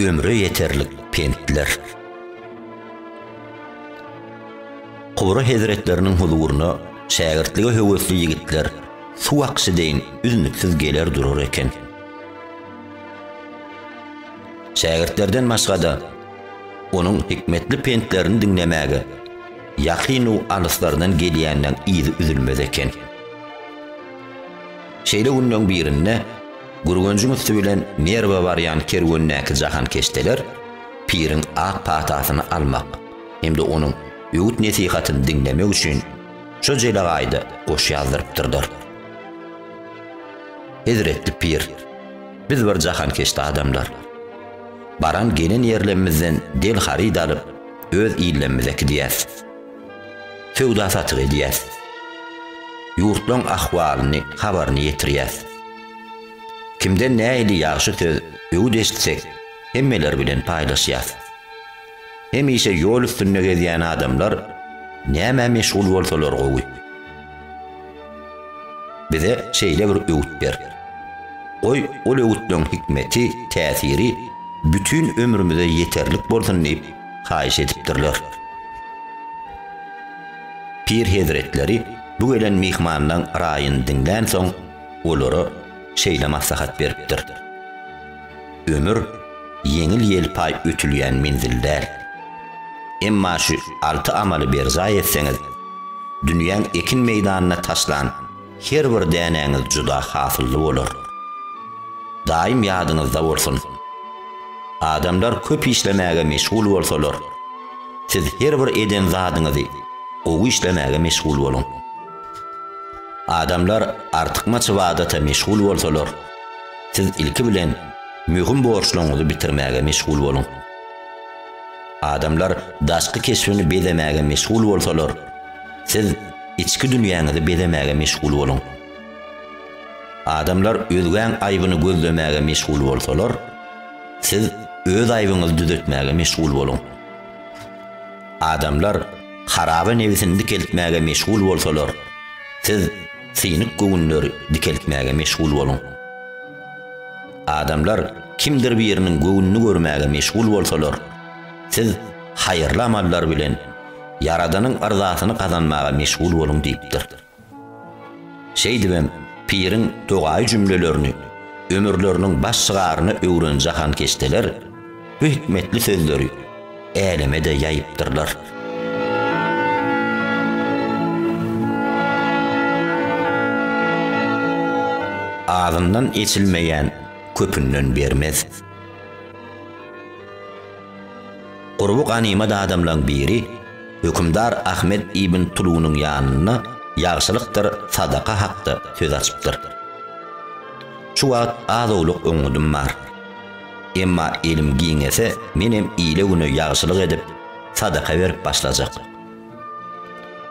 Ömre ýeterlik pentler. Kubra hezretleriniň huzuryna şägirtlige höwesli ýigitler suw akyşy deýin üznüksiz geler durar eken. Şägirtlerden başga-da, onuň hikmetli pentlerini diňlemäge ýakyn-u alyslardan gelýänleň yzy üzülmez eken. Şeýle günleň birinde Gürgenjiň üsti bilen Merwe barýan kerwendäki jahankeşdeler piriň ak patasyny almak hem-de onuň öwüt-nesihatyny diňlemek üçin şo jelegaýda goş ýazdyrypdyrlar. Hezretli pir, biz bir jahankeşde adamlar. Baran gelen ýerlemizden del haryt alyp, öz illemmize äkidýäs. Söwda-satyk edýäs. Ýurtlaň ahwalyny, habaryny ýetirýäs. Kimden nähili ýagşy söz, öwüt eşitsek, hemmeler bilen paýlaşýas. Hemişe ýol üstünde gezýän adamlar nämä meşgul bolsalar gowy? Bize şeýle bir öwüt ber. Goý, ol öwütleň hikmeti, täsiri bütin ömrümize ýeterlik bolsun diýip haýyş edipdirler. Pir hezretleri bu gelen myhmanlaň raýyny diňlänsoň, olara şeýle maslahat beripdir. Ömür ýeňil-ýelpaý ötülýän menzil däl. Emma şu alty amaly berjaý etseňiz, dünýäň ekin meýdanyna taşlan her bir dänäňiz juda hasylly bolar. Daýym ýadyňyzda bolsun! Adamlar köp işlemäge meşgul bolsalar, siz her bir eden zadyňyzy gowy işlemäge meşgul boluň. Adamlar artykmaç ybadata meşgul bolsalar, siz ilki bilen möhüm borçlaryňyzy bitirmäge meşgul boluň. Adamlar daşky keşbini bezemäge meşgul bolsalar, siz içki dünýäňizi bezemäge meşgul boluň. Adamlar özgäň aýbyny gözlemäge meşgul bolsalar, siz öz aýbyňyzy düzetmäge meşgul boluň. Adamlar haraba nebsini dikeltmäge meşgul bolsalar, siz synyk göwünleri dikeltmäge meşgul boluň. Adamlar kimdir biriniň göwnüni görmäge meşgul bolsalar, siz haýyrly amallar bilen Ýaradanyň yrzasyny gazanmaga meşgul boluň diýipdir. Şeýdibem, piriň dogaýy jümlelerini ömürleriniň baş şygaryna öwren jahankeşdeler bu hikmetli sözleri äleme-de ýaýypdyrlar. Azyndan eçilmeýän köpünden bermez. Gurby ganymat adamlaň biri hökümdar Ahmet ibn Tulunyň ýanynda ýagşylykdyr sadaka hakda söz açypdyr. Şu wagt az-owlak oňňudym bar. Emma elim giňese menem ile-güne ýagşylyk edip, sadaka berip başlajak.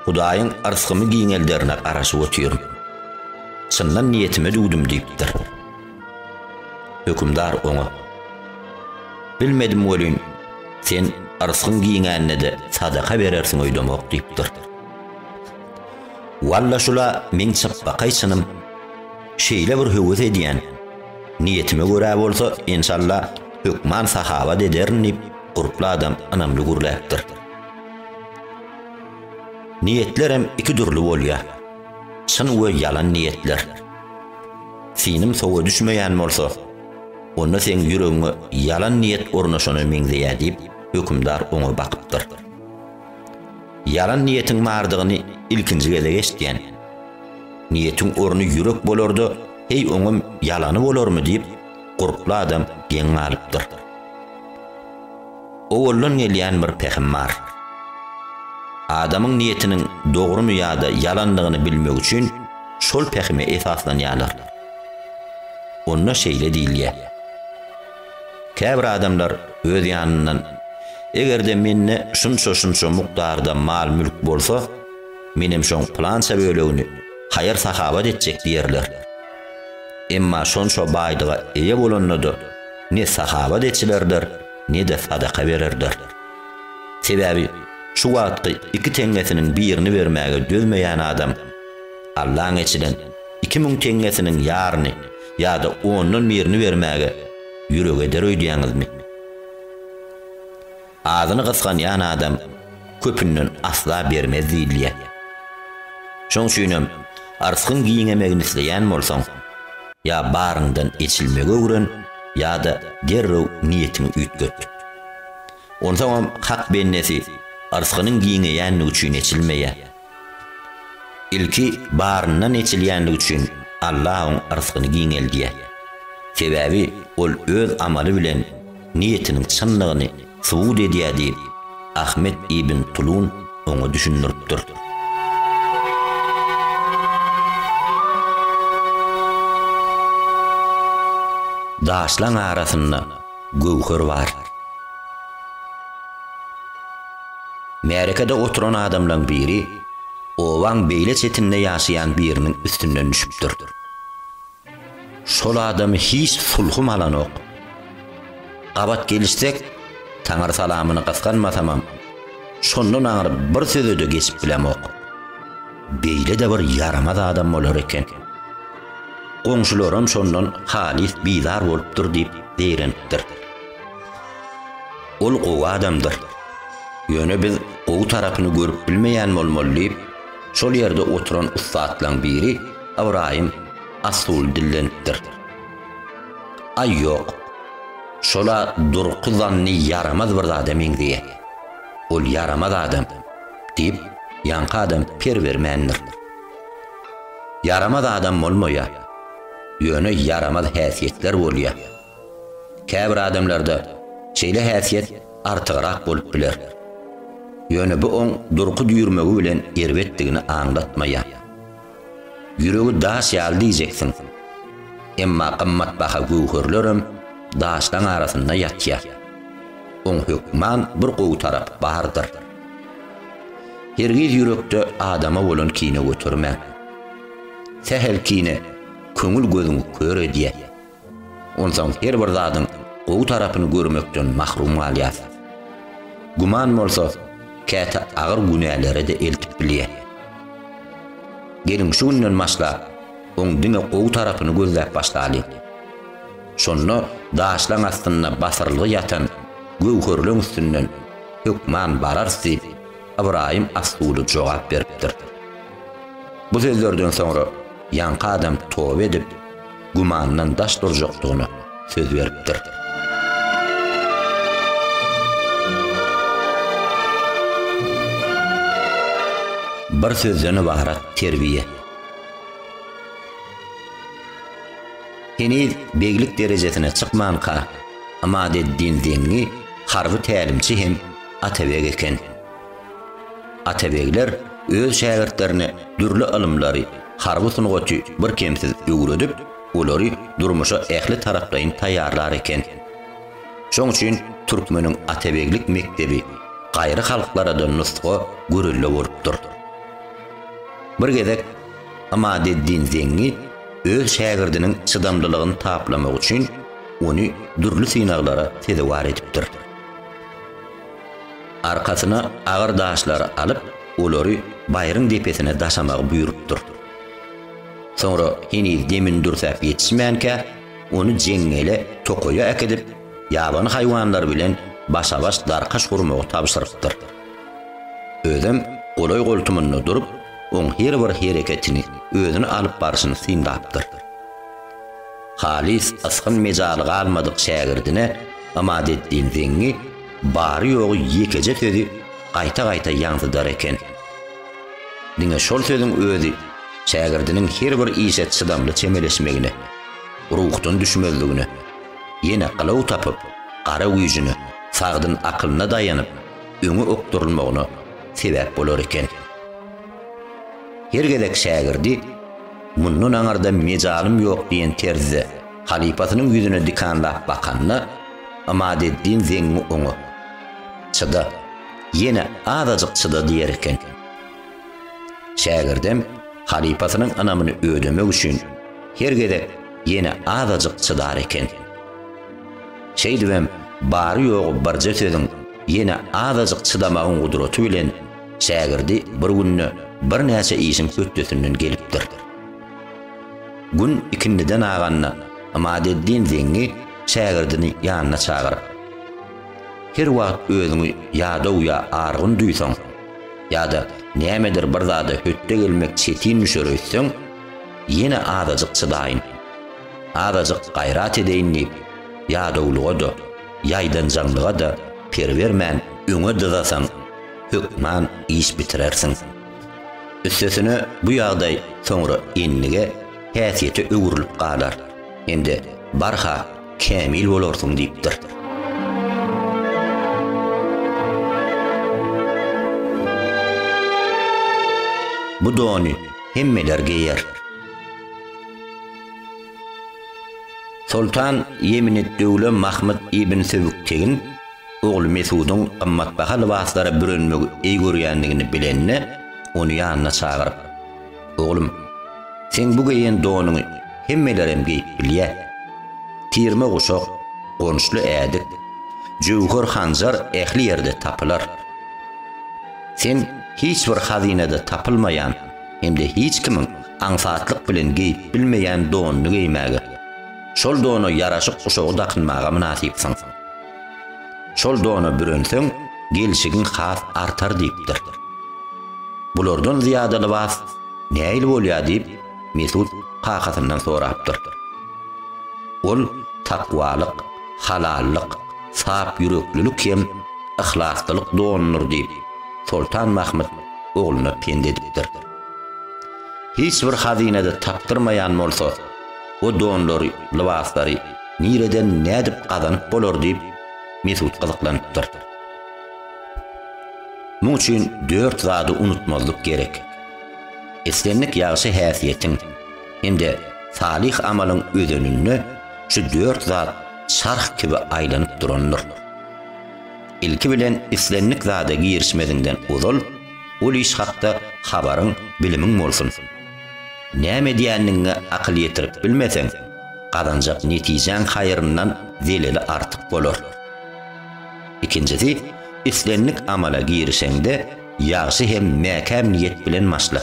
Hudaýyň yrsgymy giňelderine garaşyp otyryn. Çyndan niýetime düwdüm diýipdir. Hökümdar oňa, Bilmedim welin, sen yrsgyň giňände-de sadaka berersiň öýdemok diýipdir. Walla şula meň çypbakaý çynym. Şeýle bir höwes edýän. Niýetime görä bolsa, enşalla, hökman sahawat ederin diýip, gurply adam ynamly gürläpdir. Niýetlerem iki dürli bolýar. Çyn we ýalan niýetler. Synym sowa düşmeýän bolsa, onda seň ýüregiňe ýalan niýet ornaşana meňzeýär diýip, hökümdar oňa bakypdyr. Ýalan niýetiň bardygyny ilkinji gezek eşitýän. Niýetiň orny ýürek bolarda, heý oňam ýalany bolarmy diýip, gurply adam geň galypdyr. Owaldan gelýän bir pähim bar. Adamyň niýetiniň dogrumy ýa-da ýalandygyny bilmek üçin şol pähime esaslanýarlar. Onda şeýle diýilýär. Käbir adamlar öz ýanyndan, Eger-de mende şunça-şunça mukdarda mal-mülk bolsa, menem şoň pylança bölegini haýyr-sahawat etjek diýerler. Emma şonça baýlyga eýe bolanda-da ne sahawat eçilerler, ne-de sadaka bererler. Sebäbi şu wagtky iki teňňesiniň birini bermäge dözmeýän adam Allaň eçilen 2000 teňňesiniň ýaryny ýa-da ondan birini bermäge ýürek eder öýdýäňizmi? Azyny gysganýan adam köpünden asla bermez diýilýär. Şoň üçinem yrsgyň giňemegini isleýän bolsaň, ýa baryňdan eçilmegi öwren, ýa-da derrew niýetiňi üýtget. Onsoňam Hak bendesi yrsgynyň giňeýänligi üçin eçilmeýär. Ilki baryndan eçilýänligi üçin Allah oň yrsgyny giňeldýär. Sebäbi ol öz amaly bilen niýetiniň çynlygyny subut edýär diýip, Ahmet ibn Tulun oňa düşündiripdir. Daşlaň arasynda göwher bar. Märekede oturan adamlaň biri obaň beýle çetinde ýaşaýan biriniň üstünden düşüpdir. Şol adamy hiç sulhum alanok. Gabat gelişsek, Taňry salamyny gysganmasamam, şondan aňry bir söze-de geçip bilemok. Beýle-de bir ýaramaz adam bolar eken. Goňşularam şondan halys bizar bolupdyr diýip zeýrenipdir. Ol gowy adamdyr. Ýöne biz gowy tarapyny görüp bilmeýän bolmaly diýip, şol ýerde oturan ussatlaň biri Ybraýym Asul dillenipdir. Aý ýok. Şol-a durky-zanny ýaramaz bir zada meňzeýä. Ol ýaramaz adam, diýip, ýaňky adam per bermändir. Ýaramaz adam bolmaýa. Ýöne ýaramaz häsiýetler bolýa. Käbir adamlarda şeýle häsiýet artygrak bolup biler. Ýöne bu oň durky-düýrmegi bilen erbetdigini aňlatmaýar. Ýüregi daş ýaly diýjeksiň. Emma gymmatbaha göwherlerem daşlaň arasynda ýatýar. Oň hökman bir gowy tarapy bardyr. Hergiz ýürekde adama bolan kine götermäň. Sähel kine köňül gözüňi kör edýär. Onsoň her bir zadyň gowy tarapyny görmekden mahrum galýas. Güman bolsa käte agyr günälere-de eltip bilýär. Geliň şu günden başlap oň diňe gowy tarapyny gözläp başlalyň. Şonda daşlaň astynda basyrylgy ýatan göwherleň üstünden hökman bararys diýip, Ybraýym Assuly jogap beripdir. Bu sözlerden soňra ýaňky adam toba edip, gümandan daş durjakdygyna söz beripdir. Bir sözden ybarat terbiýe. Heniz beglik derejesine çykmanka, Ymadeddin Zeňňi harby tälimçi hem atabeg eken. Atabegler öz şägirtlerine dürli ylymlary, harby sungaty birkemsiz öwredip, olary durmuşa ähli taraplaýyn taýýarlar eken. Şoň üçin türkmeniň atabeglik mekdebi gaýry halklara-da nusga, görelde bolupdyr. Bir gezek Ymadeddin Zeňňi öz şägirdiniň çydamlylygyny taplamak üçin ony dürli synaglara sezewar edipdir. Arkasyna agyr daşlary alyp, olary baýryň depesine daşamagy buýrupdyr. Soňra heniz demini dürsäp ýetişmänkä, ony jeňňele, tokaýa äkidip, ýabany haýwanlar bilen başa-baş darkaş gurmagy tabşyrypdyr. Özem golaý-goltumynda durup, oň her bir hereketini, özüni alyp barşyny synlapdyr. Halys ysgyn-mejaly galmadyk şägirdine Ymadeddin Zeňňi bary-ýogy ýekeje sözi gaýta-gaýta ýaňzydar eken. Diňe şol sözüň özi şägirdiniň her bir işe çydamly çemeleşmegine, ruhdan düşmezligine, ýene gylaw tapyp, gara güýjüne, sagdyn akylyna daýanyp, öňe okdurylmagyna sebäp bolar eken. Her gezek şägirdi, Mundan aňyrda mejalym ýok diýen terzde halypasynyň ýüzüne dikanlap bakanda, Ymadeddin Zeňňi oňa, Çyda, ýene azajyk çyda diýer eken. Şägirdem halypasynyň ynamyny ödemek üçin her gezek ýene azajyk çydar eken. Şeýdibem bary-ýogy birje sözüň, ýene azajyk çydamagyň gudraty bilen şägirdi bir günde birnäçe işiň hötdesinden gelipdir. Gün ikindiden aganda Ymadeddin Zeňňi şägirdini ýanyna çagyryp. Her wagt özüňi ýadaw ýa argyn duýsaň, ýa-da nämedir bir zada hötde gelmek çetin düşer öýtseň, ýene azajyk çydaýyn, azajyk gaýrat edeýin diýip, ýadawlyga-da, ýaýdanjaňlyga-da per bermän öňe dyzasaň, hökman iş bitirersiň. Üstesine bu ýagdaý soňra endige, häsiýete öwrülip galar hem-de barha kämil bolarsyň diýipdir. Bu dony hemmeler geýer. Soltan Ýemineddöwle Mahmyt ibn Söbüktegin ogly Mesudyň gymmatbaha lybaslara bürenmegi eý görýändigini bilende, ony ýanyna çagyryp, Oglum, seň bu geýen donuňy hemmelerem geýip bilýä. Tirme guşak, gonçly ädik, jöwher hanjar ähli ýerde tapylar. Sen hiç bir hazynada tapylmaýan hem-de hiç kimiň aňsatlyk bilen geýip bilmeýän donuny geýmäge, şol dona ýaraşyk guşagy dakynmaga mynasypsyň. Şol dona bürenseň, gelşigiň has artar diýipdir. Bulardan zyýada lybas nähili bolýar diýip, Mesut kakasyndan sorapdyr. Ol takwalyk, halallyk, sap ýüreklilik hem yhlaslylyk donudyr diýip, Soltan Mahmyt ogluna pent edipdir. Hiç bir hazynada tapdyrmaýan bolsa, o donlary, lybaslary nireden nädip gazanyp bolar diýip, Mesut gyzyklanypdyr. Muň üçin dört zady unutmazlyk gerek. Islendik ýagşy häsiýetiň hem-de salyh amalyň özeninde şu dört zat çarh kibi aýlanyp durandyr. Ilki bilen islendik zada girişmeziňden ozal ol iş hakda habaryň, bilimiň bolsun. Näme edýändigiňe akyl ýetirip bilmeseň, gazanjak netijäň haýryndan zeleli artyk bolar. Ikinjisi, islendik amala girişeňde ýagşy hem mäkäm niýet bilen başla.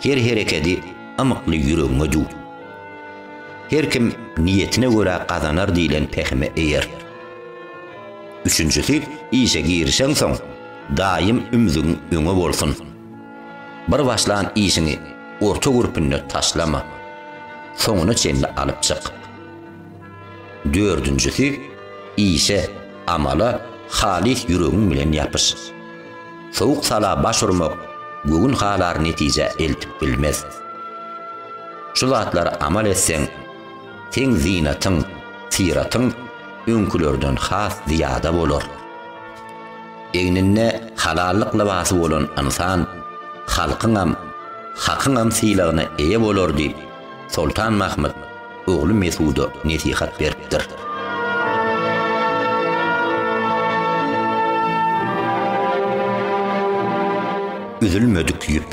Her herekedi ymykly ýüregiňe düw. Her kim niýetine görä gazanar diýlen pähime eýer. Üçünjisi, işe girişeňsoň, daýym ümzügiň öňe bolsun. Bir başlan işiňi orta gürpünde taşlama. Soňuna çenli alyp çyk. Dördünjisi, işe, amala halys ýüregiň bilen ýapyş. Sowuk-sala baş urmak göwün halar netijä eltip bilmez. Şu zatlary amal etseň, seň zynatyň, syratyň öňkülerden has zyýada bolar. Egninde halallyk lybasy bolan ynsan halkyňam, Hakyňam sylagyna eýe bolar diýip, Soltan Mahmyt ogly Mesuda nesihat beripdir. Üzülmedik ýüp.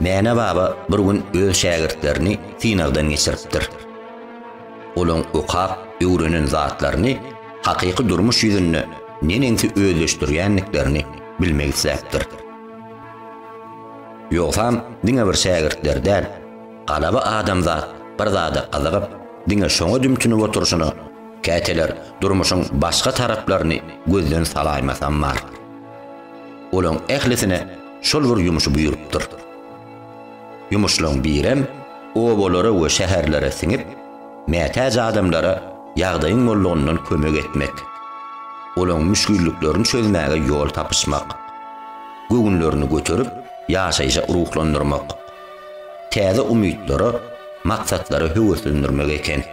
Mäne baba bir gün öz şägirtlerini synagdan geçiripdir. Olaň okap, öwrenen zatlaryny hakyky durmuş ýüzünde neneňsi özleşdirýändiklerini bilmek isläpdir. Ýogsam diňe bir şägirtler däl, galaba adamzat bir zada gyzygyp, diňe şoňa dümtünip oturyşyna käteler durmuşyň başga taraplaryny gözden salaýmasam bar. Olaň ählisine şol bir ýumşy buýrupdyr. Ýumuşlaň birem obalara we şäherlere siňip, mätäç adamlara ýagdaýyň bollugyndan kömek etmek, olaň müşgilliklerini çözmäge ýol tapyşmak, göwünlerini göterip, ýaşaýşa ruhlandyrmak, täze umytlara, maksatlara höweslendirmek eken.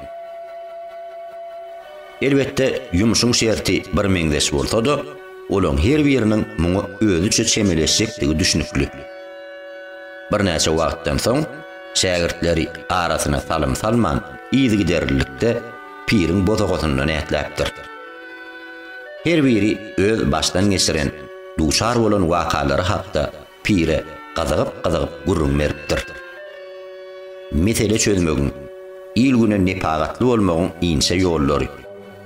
Elbetde, ýumşuň şerti birmeňzeş bolsa-da, olaň her biriniň muňa özüçe çemeleşjekdigi düşnükli. Birnäçe wagtdan soň, şägirtleri arasyna salym salman, yzygiderlilikde piriň bosagasyndan ätläpdir. Her biri öz başdan geçiren, duçar bolan wakalary hakda pire gyzygyp-gyzygyp gürrüň beripdir. Mesele çözmegiň, il-güne nepagatly bolmagyň inçe ýollary,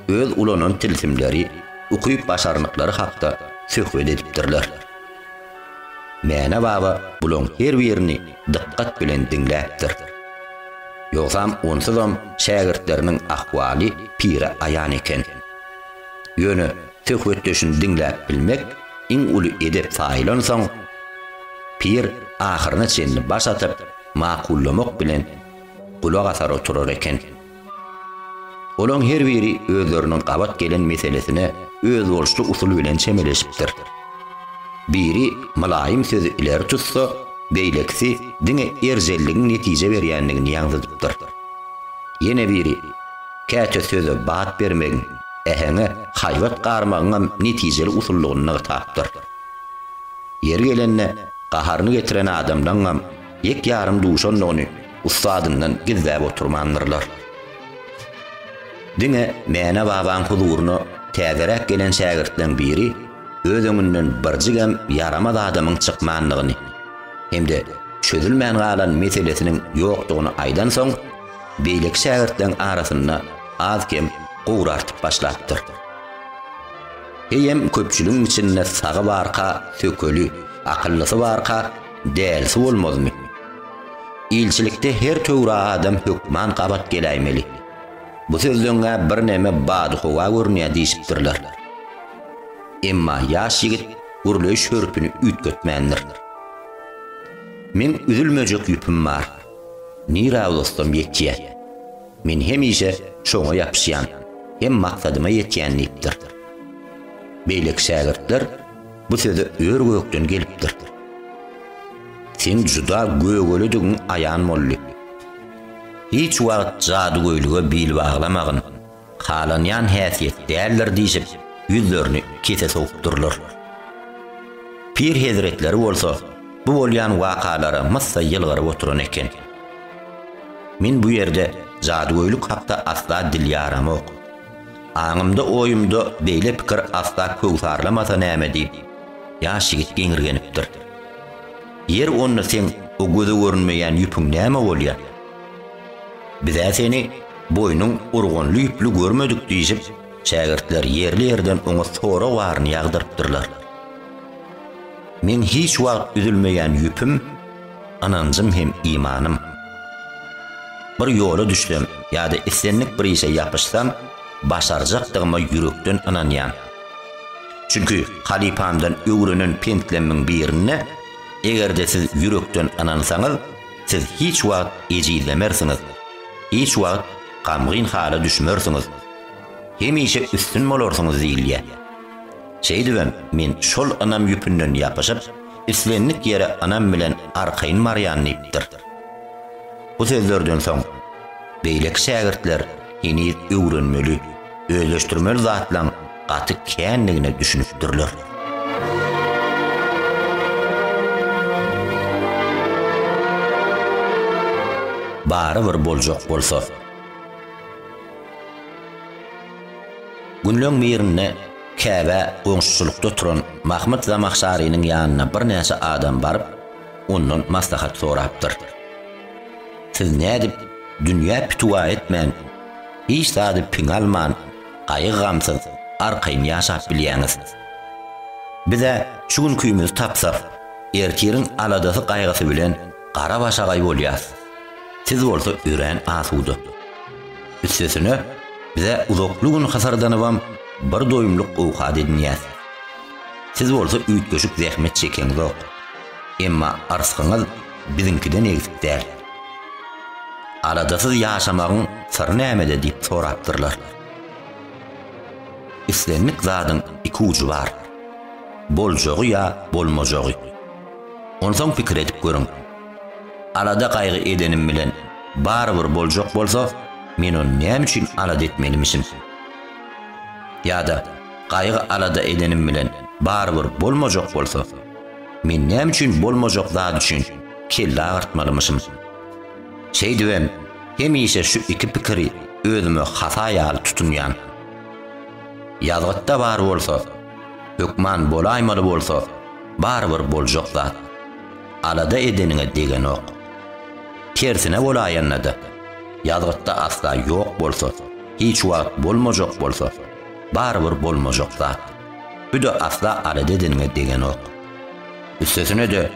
öz ulanan tilsimleri, ukyp-başarnyklary hakda söhbet edipdirler. Mäne baba bulaň her birini dykgat bilen diňläpdir. Ýogsam onsuzam şägirtleriniň ahwaly pire aýan eken. Ýöne söhbetdeşini diňläp bilmek iň uly edep saýylansoň, pir ahyryna çenli baş atyp, makullamak bilen gulak asar oturar eken. Olaň her biri özleriniň gabat gelen meselesine özboluşly usul bilen çemeleşipdir. Biri mylaýym sözi ileri tutsa, beýlekisi diňe erjelligiň netije berýändigini ýaňzydypdyr. Ýene biri käte söze bat bermegiň, äheňe haýbat garmagyňam netijeli usuldygyny nygtapdyr. Ýeri gelende, gaharyny getiren adamlaňam ýek-ýarym duşandygyny ussadyndan gizläp oturmandyrlar. Diňe Mäne babaň huzuryna täzeräk gelen şägirtleň biri öz öňünden birjigem ýaramaz adamyň çykmandygyny hem-de çözülmän galan meselesiniň ýokdugyny aýdansoň, beýleki şägirtleň arasynda az-kem gowur artyp başlapdyr. Heýem köpçüligiň içinde sagy barka sökeli, akyllysy barka dälisi bolmazmy? Ilçilikde her töwra adam hökman gabat geläýmeli. Bu sözleň-ä birneme badyhowa görünýä diýşipdirler. Emma ýaş ýigit gürleýiş hörpüni üýtgetmändir. Meň üzülmejek ýüpüm bar. Nirä uzatsam ýetýä. Men hemişe şoňa ýapyşýan hem maksadyma ýetýän diýipdir. Beýleki şägirtler bu söze ör-gökden gelipdir. Seň juda gögeledigiň aýan boldy. Hiç wagt jadygöýlüge bil baglamagyn, halanýan häsiýet däldir diýşip, ýüzlerini kese sowupdyrlar. Pir hezretleri bolsa bu bolýan wakalara myssa ýylgyryp oturan eken. Men bu ýerde jadygöýlük hakda asla dil ýaramok. Aňymda-oýumda beýle pikir asla köwsarlamasa näme diýip, ýaş ýigit geňirgenipdir. Ýer onda seň o göze görünmeýän ýüpüň näme bolýa? Biz-ä seni boýnuň urganly ýüpli görmedik diýşip, şägirtler ýerli-ýerden oňa sorag baryny ýagdyrypdyrlar. Meň hiç wagt üzülmeýän ýüpüm, ynanjym hem imanym. Bir ýola düşsem ýa-da islendik bir işe ýapyşsam, başarjakdygyma ýürekden ynanýan. Çünki halypamdan öwrenen pentlemmiň birinde, Eger-de siz ýürekden ynansaňyz, siz hiç wagt ejizlemersiňiz, hiç wagt gamgyn hala düşmersiňiz, hemişe üstün bolarsyňyz diýilýär. Şeýdibem, men şol ynam ýüpünden ýapyşyp, islendik ýere ynam bilen arkaýyn barýan diýipdir. Bu sözlerden soň, beýleki şägirtler heniz öwrenmeli, özleşdirmeli zatlaň gaty kändigine düşünipdirler. Barybir boljak bolsa. Günleň birinde Käbä goňşuçylykda oturan Mahmyt Zamahşarynyň ýanyna birnäçe adam baryp, ondan maslahat sorapdyr. Siz nädip dünýä pitiwa etmän, hiç zady piňe alman, gaýgy-gamsyz, arkaýyn ýaşap bilýäňiz? Biz-ä şu günkimizi tapsak, ertiriň aladasy-gaýgysy bilen gara-başagaý bolýas. Siz bolsa örän asuda. Üstesine, biz-ä uzakly gün hysyrdanybam bir doýumlyk owkat edinýäs. Siz bolsa üýtgeşik zähmet çekeňzok. Emma yrsgyňyz biziňkiden egsik däl. Aladasyz ýaşamagyň syry nämede diýip sorapdyrlar. Islendik zadyň iki ujy bar. Boljagy ýa bolmajagy. Onsoň pikir edip görüň. Alada-gaýgy edenim bilen barybir boljak bolsa, men ony näme üçin alada etmelimişim? Ýa-da gaýgy-alada edenim bilen barybir bolmajak bolsa, men näme üçin bolmajak zat üçin kelle agyrtmalymyşym? Şeýdibem, hemişe şu iki pikiri özüme hasa ýaly tutunýan. Ýazgytda bar bolsa, hökman bolaýmaly bolsa, barybir boljak zat. Alada edeniňe degenok. Tersine bolaýanda-da, ýazgytda asla ýok bolsa, hiç wagt bolmajak bolsa, barybir bolmajak zat. Bu-da asla alada edeniňe degenok. Üstesine-de,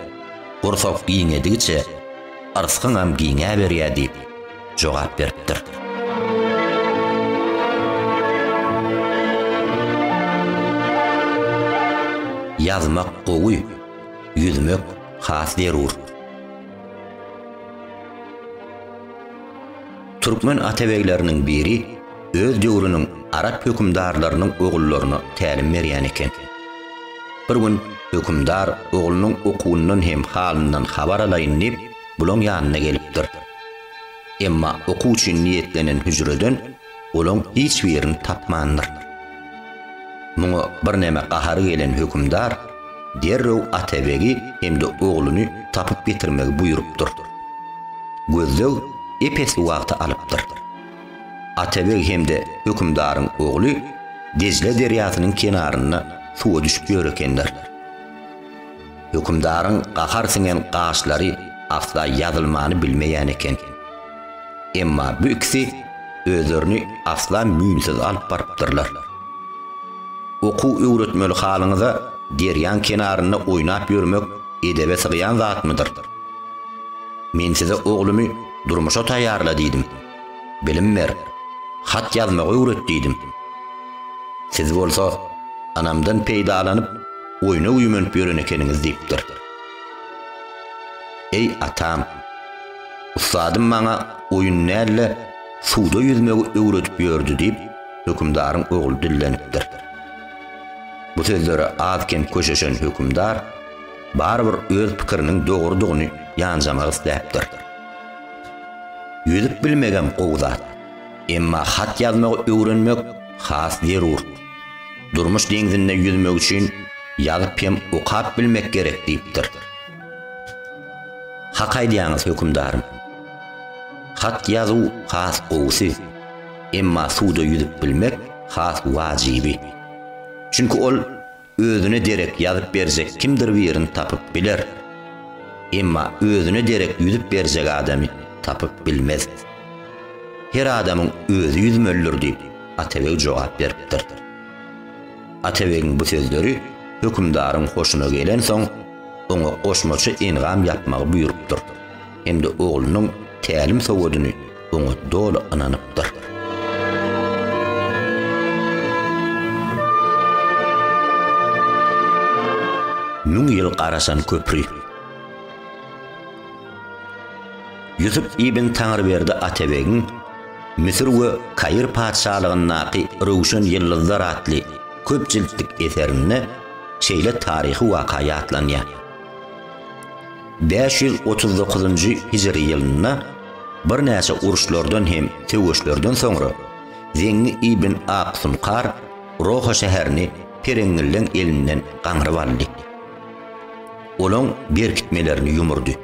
gursak giňedigiçe, yrsgyňam giňäberýär diýip. jogap beripdir. Ýazmak gowy, ýüzmek has zerur. Türkmen atabegleriniň biri öz döwrüniň arap hökümdarlarynyň ogullaryna tälim berýän eken. Bir gün hökümdar oglunyň okuwyndan hem halyndan habar alaýyn diýip, bulaň ýanyna gelipdir. Emma okuw üçin niýetlenen hüjreden olaň hiç birini tapmandyr. Muňa birneme gahary gelen hökümdar derrew atabegi hem-de ogluny tapyp getirmegi buýrupdyr. Gözleg ep-esli wagty alypdyr. Atabeg hem-de hökümdaryň ogly Dejle derýasynyň kenarynda suwa düşüp ýör ekenler. Hökümdaryň gahar siňen gaşlary asla ýazylmany bilmeýän eken. Emma bu ikisi özlerini asla müýnsüz alyp barypdyrlar. Okuw öwretmeli halyňyza derýaň kenarynda oýnap ýörmek edebe sygýan zatmydyr? Men size oglumy durmuşa taýýarla diýdim. Bilim ber, hat ýazmagy öwret diýdim. Siz bolsa ynamdan peýdalanyp, oýna güýmenip ýören ekeniňiz diýipdir. Eý, atam! Ussadym maňa oýun däl-de, suwda ýüzmegi öwredip ýördi diýip, hökümdaryň ogly dillenipdir. Bu sözlere az-kem köşeşen hökümdar barybir öz pikiriniň dogrudygyny ýanjamak isläpdir. Ýüzüp bilmegem gowy zat. Emma hat ýazmagy öwrenmek has zerur. Durmuş deňzinde ýüzmek üçin ýazyp hem okap bilmek gerek diýipdir. Hak aýdýaňyz, hökümdarym. Hat ýazuw has gowusy, emma suwda ýüzüp bilmek has wajyby. Çünki ol Özüne derek ýazyp berjek kimdir birini tapyp biler. Emma özüne derek ýüzüp berjek adamy tapyp bilmez. Her adamyň özi ýüzmelidir diýip, Atabeg jogap beripdir. Atabegiň bu sözleri hökümdaryň hoşuna gelensoň, oňa goşmaça engam ýapmagy buýrupdyr hem-de oglunyň tälim-sowadyny oňa doly ynanypdyr. Müň ýyl garaşan köpri. Ýusup ibn Taňryberdi Atabegiň Müsür we Kair patyşalygyndaky röwşen ýyldyzlar atly köp jiltlik eserinde şeýle taryhy waka ýatlanýar. 539-njy hijri ýylynda birnäçe uruşlardan hem söweşlerden soňra Zeňňi ibn Aksunkar Roha şäherini pereňlileriň elinden gaňryp aldy. Olaň berkitmelerini ýumurdy.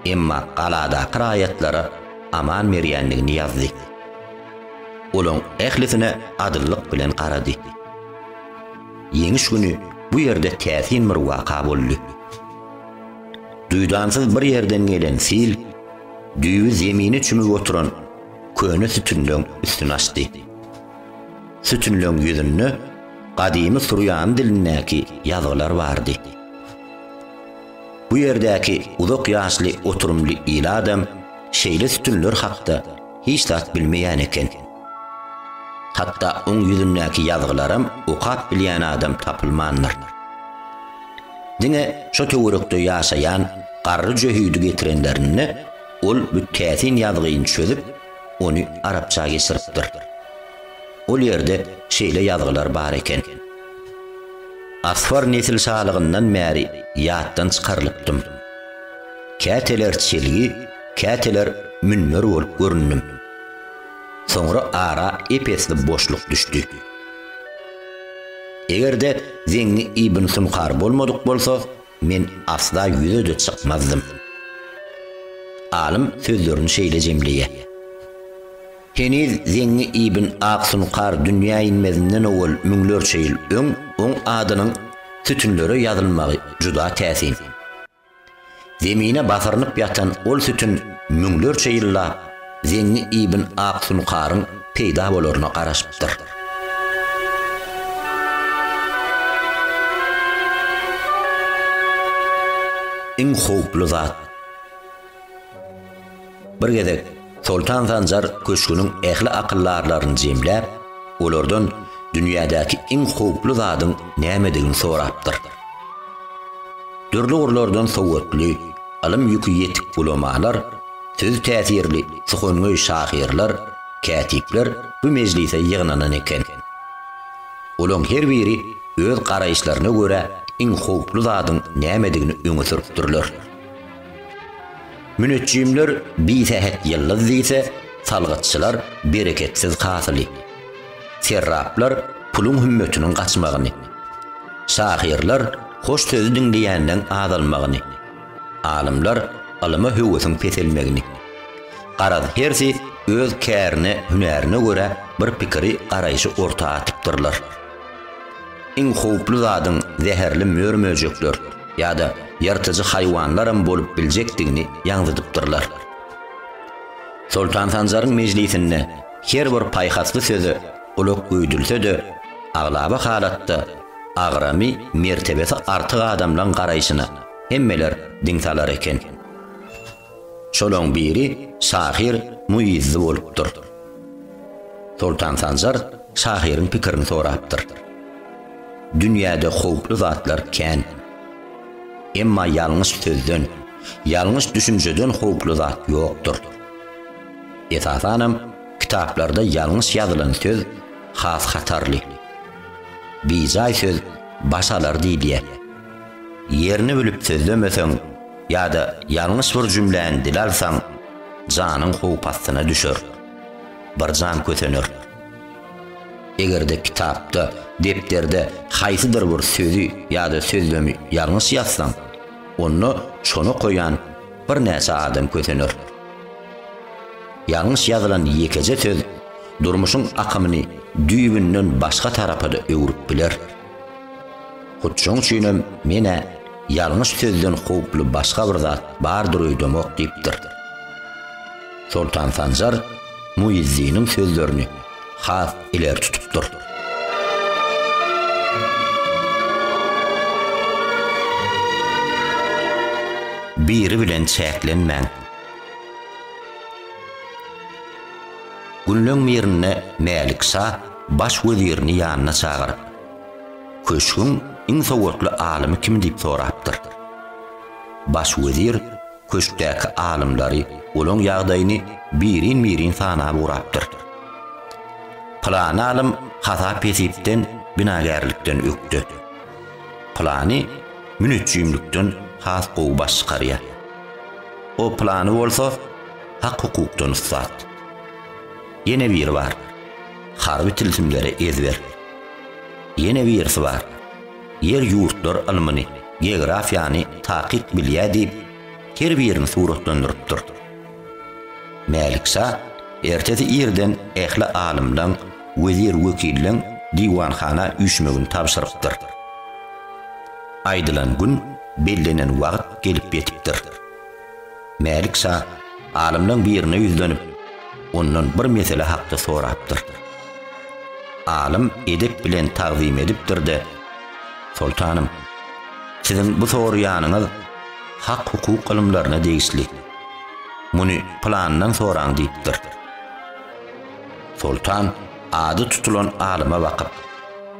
Emma galadaky raýatlara aman berýändigini ýazdy. Olaň ählisine adyllyk bilen garady. Ýeňiş güni bu ýerde täsin bir waka boldy. Duýdansyz bir ýerden gelen sil düýbi zemine çümüp oturan köne sütünleň üstüni açdy. Sütünleň ýüzünde gadymy surýan dilindäki ýazgylar bardy. Bu ýerdäki uzak ýaşly oturymly il adam şeýle sütünler hakda hiç zat bilmeýän eken. Hatda oň ýüzündäki ýazgylaram okap bilýän adam tapylmandyr. Diňe şo töwerekde ýaşaýan garry jöhidi getirenlerinde ol bu täsin ýazgyny çözüp, ony arapça geçiripdir. Ol ýerde şeýle ýazgylar bar eken. Asfar nesilşalygyndan bäri ýatdan çykarylypdym. Käteler çelgi, käteler münber bolup göründim. Soňra ara ep-esli boşluk düşdi. Eger-de Zeňňi ibn Sunkar bolmadyk bolsa, men asla ýüze-de çykmazdym. Alym sözlerini şeýle jemleýär. Heniz Zeňňi ibn Aksunkar dünýä inmezinden owal müňlerçe ýyl öň oň adynyň sütünlere ýazylmagy juda täsin. Zemine basyrynyp ýatan ol sütün müňlerçe ýyllap Zeňňi ibn Aksunkaryň peýda bolaryna garaşypdyr. Iň howply zat. Bir gezek. Soltan Sanjar köşgüniň ähli akyldarlaryny jemläp, olardan dünýädäki iň howply zadyň nämedigini sorapdyr. Dürli ugurlardan sowatly, ylym ýüki ýetik ulamalar, sözi täsirli suhangöý şahyrlar, kätipler bu mejlise ýygnanan eken. Olaň her biri öz garaýyşlaryna görä iň howply zadyň nämedigini öňe sürüpdirler. Müneçjimler bisähet ýyldyz diýse, salgytçylar bereketsiz hasyly. Serraplar puluň hümmetiniň gaçmagyny. Şahyrlar hoş sözi diňleýänleň azalmagyny. Alymlar ylyma höwesiň peselmegini. Garaz hersi öz kärine, hünärine görä bir pikiri, garaýşy orta atypdyrlar. Iň howply zadyň zäherli mör-möjekler ýa-da ýyrtyjy haýwanlaram bolup biljekdigini ýaňzydypdyrlar. Soltan Sanjaryň mejlisinde her bir paýhasly söze gulak göýdülse-de, aglaba halatda agramy, mertebesi artyk adamlaň garaýşyna hemmeler diň salar eken. Şolaň biri şahyr Muizzi bolupdyr. Soltan Sanjar şahyryň pikirini sorapdyr. Dünýäde howply zatlar kän. Emma ýalňyş sözden, ýalňyş düşünjeden howply zat ýokdur. Esasanam kitaplarda ýalňyş ýazylan söz has hatarly. Bijaý söz baş alar diýilýär. Ýerini bilip sözlemeseň ýa-da ýalňyş bir jümläni dile alsaň, janyň howp astyna düşer. Bir jan kösener. Eger-de kitapda, depderde haýsydyr bir sözi ýa-da sözlemi ýalňyş ýazsaň, onda şony okaýan birnäçe adam kösener. Ýalňyş ýazylan ýekeje söz durmuşyň akymyny düýbünden başga tarapa-da öwrüp biler. Hut şoň üçinem men-ä ýalňyş sözden howply başga bir zat bardyr öýdemok diýipdir. Soltan Sanjar Muizziniň sözlerini has ileri tutupdyr. Biri bilen çäklenmäň. Günleň birinde Mälik şa baş wezirini ýanyna çagyryp, Köşgüň iň sowatly alymy kim diýip sorapdyr. Baş wezir köşkdäki alymlary, olaň ýagdaýyny birin-birin sanap ugrapdyr. Pylany alym hasap-hesipden, binagärlikden ökde. Pylany müneçjimlikden has gowy baş çykarýar. O pylany bolsa hak-hukukdan ussat. Ýene biri bar. Harby tilsimlere ezber. Ýene birisi bar. Ýer-ýurtlar ylmyny, geografiýany takyk bilýär diýip, her birini suratlandyrypdyr. Mälik şa ertesi irden ähli alymlaň, wezir-wekilleň diwanhana üýşmegini tabşyrypdyr. Aýdylan gün, bellenen wagt gelip ýetipdir. Mälik şa alymlaň birine ýüzlenip, ondan bir mesele hakda sorapdyr. Alym edep bilen tagzym edipdir-de, Soltanym, siziň bu soraýanyňyz hak-hukuk ylymlaryna degişli. Muny pylanydan soraň diýipdir. Soltan ady tutulan alyma bakyp,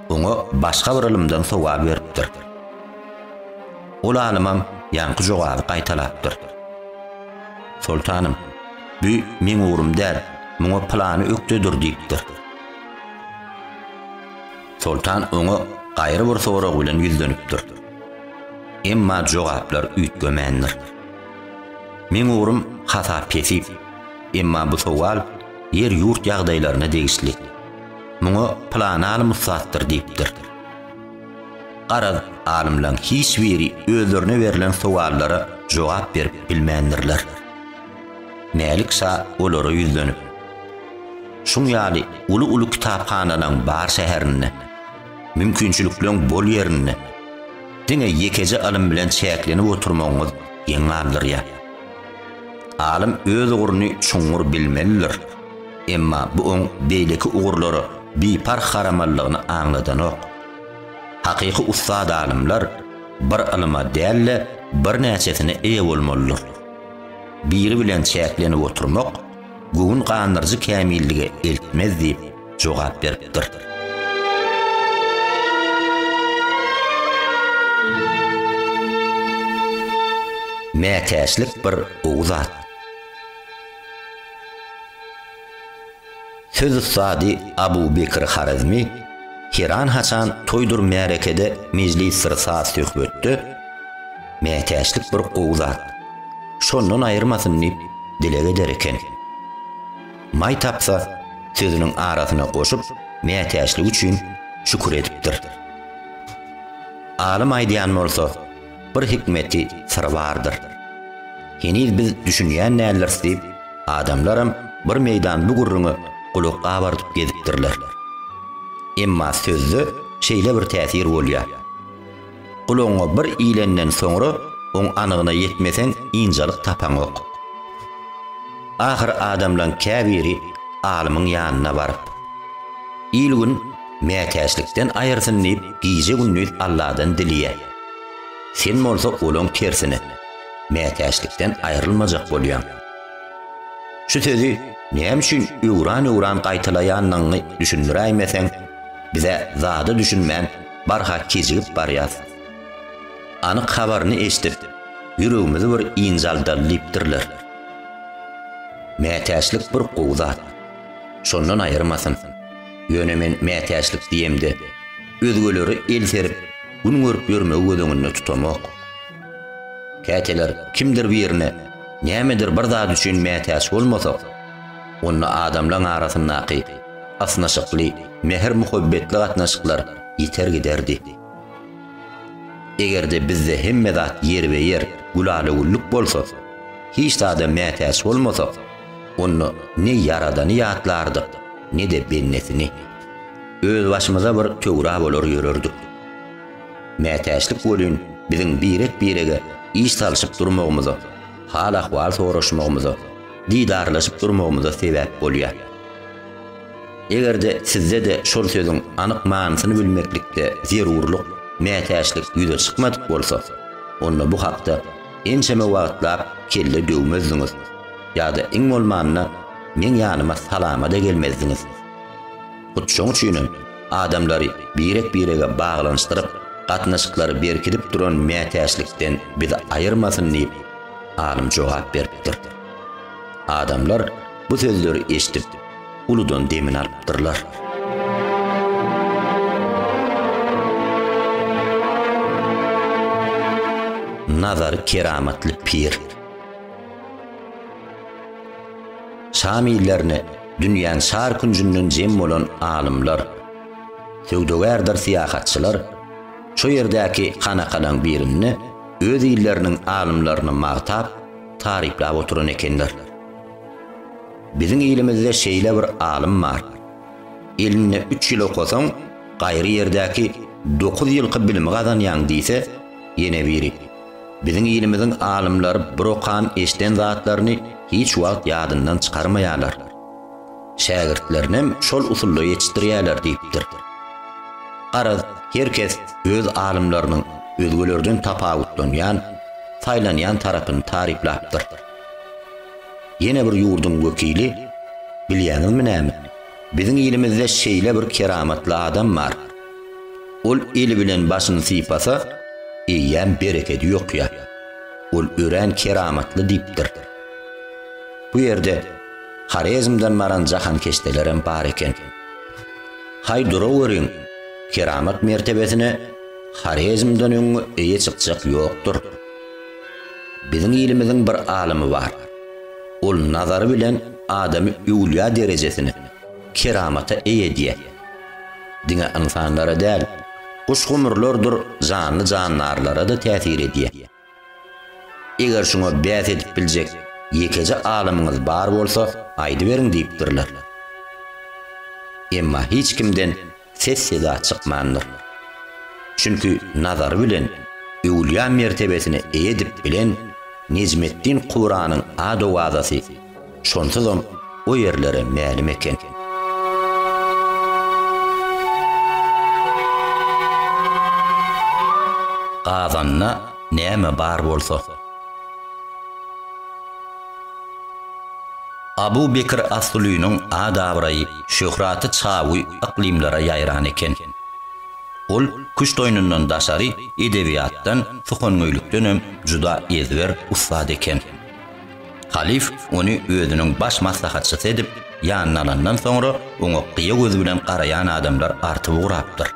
oňa başga bir ylymdan sowal beripdir. Ol alymam ýaňky jogaby gaýtalapdyr. Soltanym, bü meň ugrum däl, muňa pylany ökdedir diýipdir. Soltan oňa gaýry bir sorag bilen ýüzlenipdir. Emma jogaplar üýtgemändir. Meň ugrum hasap-hesip, emma bu sowal ýer-ýurt ýagdaýlaryna degişli. Muňa pylany alym ussatdyr diýipdir. Garaz, alymlaň hiç biri özlerine berlen sowallara jogap berip bilmändirler. Mälik şa olara ýüzlenip, Şuň ýaly uly-uly kitaphanalaň bar şäherinde, mümkinçilikleň bol ýerinde, diňe ýekeje ylym bilen çäklenip oturmagyňyz geň galdyrýar. Alym öz ugruny çuňňur bilmelidir, emma bu oň beýleki ugurlara biparh garamalydygyny aňladanok. Hakyky ussat alymlar bir ylyma däl-de, birnäçesine eýe bolmalydyr. Biri bilen çäklenip oturmak. göwün gandyryjy kämillige eltmez diýip jogap beripdir. Mätäçlik bir gowy zat. Söz ussady Abu Bekr Horezmi heran-haçan toýdur märekede mejlisdir saz-söhbetde Mätäçlik bir gowy zat. Şondan aýyrmasyn diýip dileg eder eken. Maý tapsa, sözüniň arasyna goşup, mätäçligi üçin şükür edipdir. Alym aýdýan bolsa, bir hikmeti, syry bardyr. Heniz biz düşünýän däldiris diýip, adamlaram bir meýdan bu gürrüňe gulak gabardyp gezipdirler. Emma sözde şeýle bir täsir bolýar. Gulagyňa bir ilenden soňra oň anygyna ýetmeseň ynjalyk tapaňok. Ahyr adamlaň käbiri alymyň ýanyna baryp, Il-gün mätäçlikden aýyrsyn diýip gije-gündiz Alladan dileýär. Sen bolsa olaň tersine, mätäçlikden aýrylmajak bolýaň. Şu sözi näme üçin öwran-öwran gaýtalaýanyňy düşündiräýmeseň, biz-ä zada düşünmän barha kejigip barýas. Anyk habaryny eşidip, ýüregimizi bir ynjaldaly diýipdirler. Mätäçlik bir gowy zat. Şondan aýyrmasyn. Ýöne men mätäçlik diýemde, özgelere el serip, gün görüp ýörmegi göz öňünde tutamok. Käteler kimdir birine nämedir bir zat üçin mätäç bolmasak, onda adamlaň arasyndaky ysnyşykly, mähir-muhabbetli gatnaşyklar ýiter giderdi. Eger-de bizde hemme zat ýerbe-ýer, gülala-güllük bolsa, hiç zada mätäç bolmasak, onda ne Ýaradany ýatlardyk, ne-de bendesini. Özbaşymyza bir töwra bolar ýörerdik. Mätäçlik welin biziň birek-birege iş salşyp durmagymyza, hal-ahwal soraşmagymyza, didarlaşyp durmagymyza sebäp bolýar. Eger-de sizde-de şol sözüň anyk manysyny bilmeklikde zerurlyk, mätäçlik ýüze çykmadyk bolsa, onda bu hakda ençeme wagtlap kelle döwmezdiňiz ýa-da iň bolmanda meň ýanyma salama-da gelmezdiňiz. Hut şoň üçinem adamlary birek-birege baglanyşdyryp, gatnaşyklary berkidip duran mätäçlikden bizi aýyrmasyn diýip, alym jogap beripdir. Adamlar bu sözleri eşidip, uludan demini alypdyrlar. Nazary keramatly pir. Şam illerine dünýäň çar künjünden jem bolan alymlar, söwdagärdir syýahatçylar şo ýerdäki hanakalaň birinde öz illeriniň alymlaryny magtap, taryplap oturan ekenler. Biziň ilimizde şeýle bir alym bar. Elinde üç ýyl okasaň, gaýry ýerdäki dokuz ýylky bilimi gazanýaň diýse, ýene biri, Biziň ilimiziň alymlary bir okan, eşiden zatlaryny hiç wagt ýadyndan çykarmaýarlar. Şägirtlerinem şol usulda ýetişdirýärler diýipdir. Garaz, her kes öz alymlarynyň özgelerden tapawutlanýan, saýlanýan tarapyny taryplapdyr. Ýene bir ýurduň wekili, Bilýäňizmi näme, biziň ilimizde şeýle bir keramatly adam bar. Ol eli bilen başyny sypasa, eýýäm berekedi ýokýar. Ol örän keramatly diýipdir. Bu ýerde Horezmden baran jahankeşdelerem bar eken. Haý duraweriň, keramat mertebesine Horezmden öňňe eýe çykjak ýokdur. Biziň ilimiziň bir alymy bar. Ol nazary bilen adamy öwlüýä derejesine, keramata eýe edýär. Diňe ynsanlara däl, guş-gumurlardyr janly-jandarlara-da täsir edýär. Eger şuňa bäs edip biljek ýekeje alymyňyz bar bolsa, aýdyberiň diýipdirler. Emma hiç kimden ses-seda çykmandyr. Çünki nazary bilen öwülýa mertebesine eýe edip bilen Nejmeddin Kubranyň ad-owazasy şonsuzam o ýerlere mälim eken. Gazanda näme bar bolsa. Abu Bekr as-Sulynyň at-abraýy, şöhraty çawy yklymlara ýaýran eken. Ol küşt oýnundan daşary edebiýatdan, suhangöýlükdenem juda ezber ussat eken. Halyf ony özüniň baş maslahatçysy edip, ýanyna alandan soňra oňa gyýa gözi bilen garaýan adamlar artyp ugrapdyr.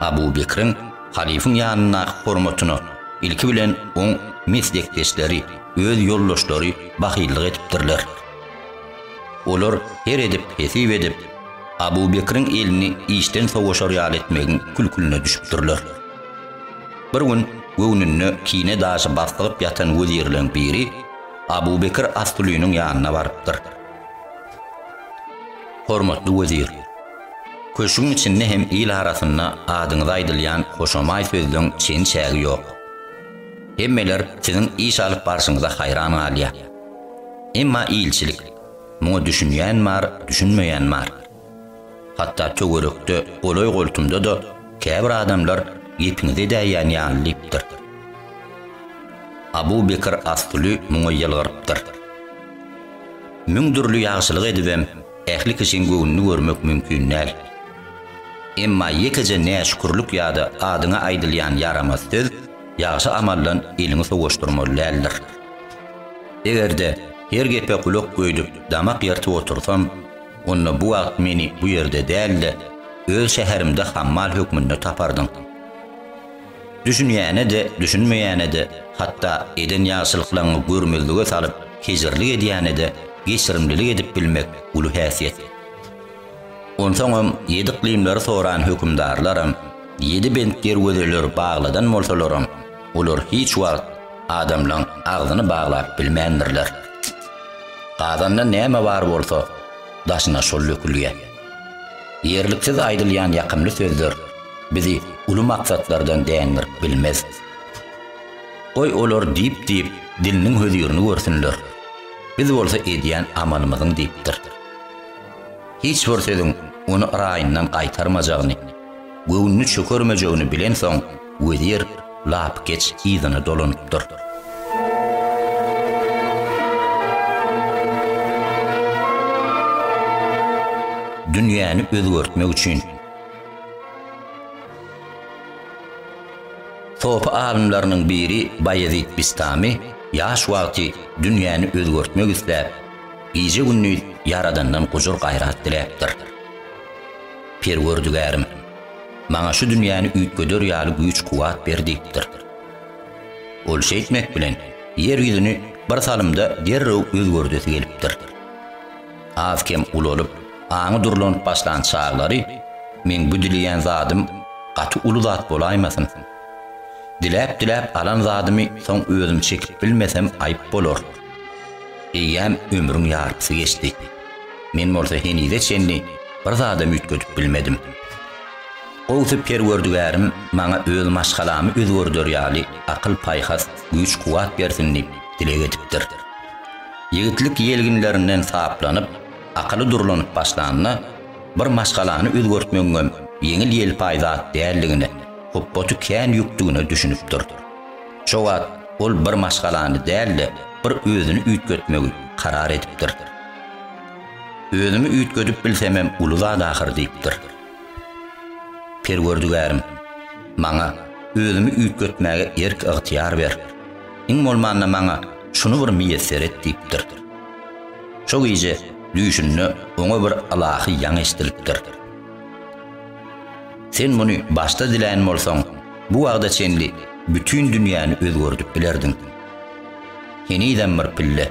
Abu Bekriň halyfyň ýanyndaky hormatyna ilki bilen oň meslekdeşleri, öz ýoldaşlary bahyllyk edipdirler. Olar her edip, hesip edip, Abu Bekriň elini işden sowaşar ýaly etmegiň kül-külüne düşüpdirler. Bir gün göwnünde kine daşy baslygyp ýatan wezirleň biri Abu Bekr as-Sulynyň ýanyna barypdyr. Hormatly wezir! Köşgüň içinde hem il arasynda adyňyza aýdylýan hoşamaý sözleň çeni-çägi ýok. Hemmeler siziň iş alyp barşyňyza haýran galýar. Emma ilçilik, muňa düşünýän bar, düşünmeýän bar. Hatda töwerekde, golaý-goltumda-da käbir adamlar gepiňizi edäýýän ýaly diýipdir. Abu Bekr as-Suly muňa ýylgyrypdyr. Müň dürli ýagşylyk edibem, ähli kişiň göwnüni görmek mümkin däl. Emma ýekeje näşükürlik ýa-da adyňa aýdylýan ýaramaz söz ýagşy amaldan eliňi sowaşdyrmaly däldir. Eger-de her gepe gulak göýdüp, damak ýyrtyp otursam, onda bu wagt meni bu ýerde däl-de, öz şäherimde hammal hökmünde tapardyň. Düşünýäne-de, düşünmeýäne-de, hatda eden ýagşylyklaňňy görmezlige salyp, kejirlik edýäne-de geçirimlilik edip bilmek uly häsiýet. Onsoňam ýedi yklymlary soran hökümdarlaram, ýedi bent derwezeleri bagladan bolsalaram, olar hiç wagt adamlaň agzyny baglap bilmändirler. Gazanda näme bar bolsa, daşyna şol dökülýär. Ýerliksiz aýdylýan ýakymly sözler bizi uly maksatlardan dändirip bilmez. Goý olar diýip-diýip diliniň hözirini görsünler. Biz bolsa edýän amalymyzyň diýipdir. Hiç bir sözüň ony raýyndan gaýtarmajagyny, göwnüni çökermejegini bilensoň wezir lapykeç yzyna dolanypdyr. Dünýäni özgertmek üçin. Sopy alymlarynyň biri Baýezit Bistami ýaş wagty dünýäni özgertmek isläp, gije-gündiz Ýaradandan gujur-gaýrat diläpdir. Perwerdigärim, maňa şu dünýäni üýtgeder ýaly güýç-kuwwat ber diýipdir. Ol şeýtmek bilen, ýer ýüzüni bir salymda derrew özgerdesi gelipdir. Az-kem ulalyp, aňy durlanyp başlan çaglary, Meň bu dileýän zadym gaty uly zat bolaýmasyn? Diläp-diläp alan zadymy soň özüm çekip bilmesem aýyp bolar. Eýýäm ömrüň ýarpysy geçdi. Men bolsa henize çenli bir zadam üýtgedip bilmedim. Gowusy Perwerdigärim maňa öz maşgalamy özgerder ýaly akyl-paýhas, güýç-kuwwat bersin diýip dileg edipdir. Ýigitlik ýelginlerinden saplanyp, akyly durlanyp başlanda, bir maşgalany özgertmegiňem ýeňil-ýelpaý zat däldigine, hupbaty kän ýükdügine düşünipdir. Şo wagt ol bir maşgalany däl-de, bir özüni üýtgetmegi karar edipdir. Özümi üýtgedip bilsemem uly zat ahyr diýipdir. Perwerdigärim, maňa özümi üýtgetmäge erk-ygtyýar ber. Iň bolmanda maňa şuny bir miýesser et diýipdir. Şo gije düýşünde oňa bir ylahy ýaň eşidilipdir. Sen muny başda dilän bolsaň, bu wagta çenli bütin dünýäni özgerdip bilerdiň. Henizem bir pille.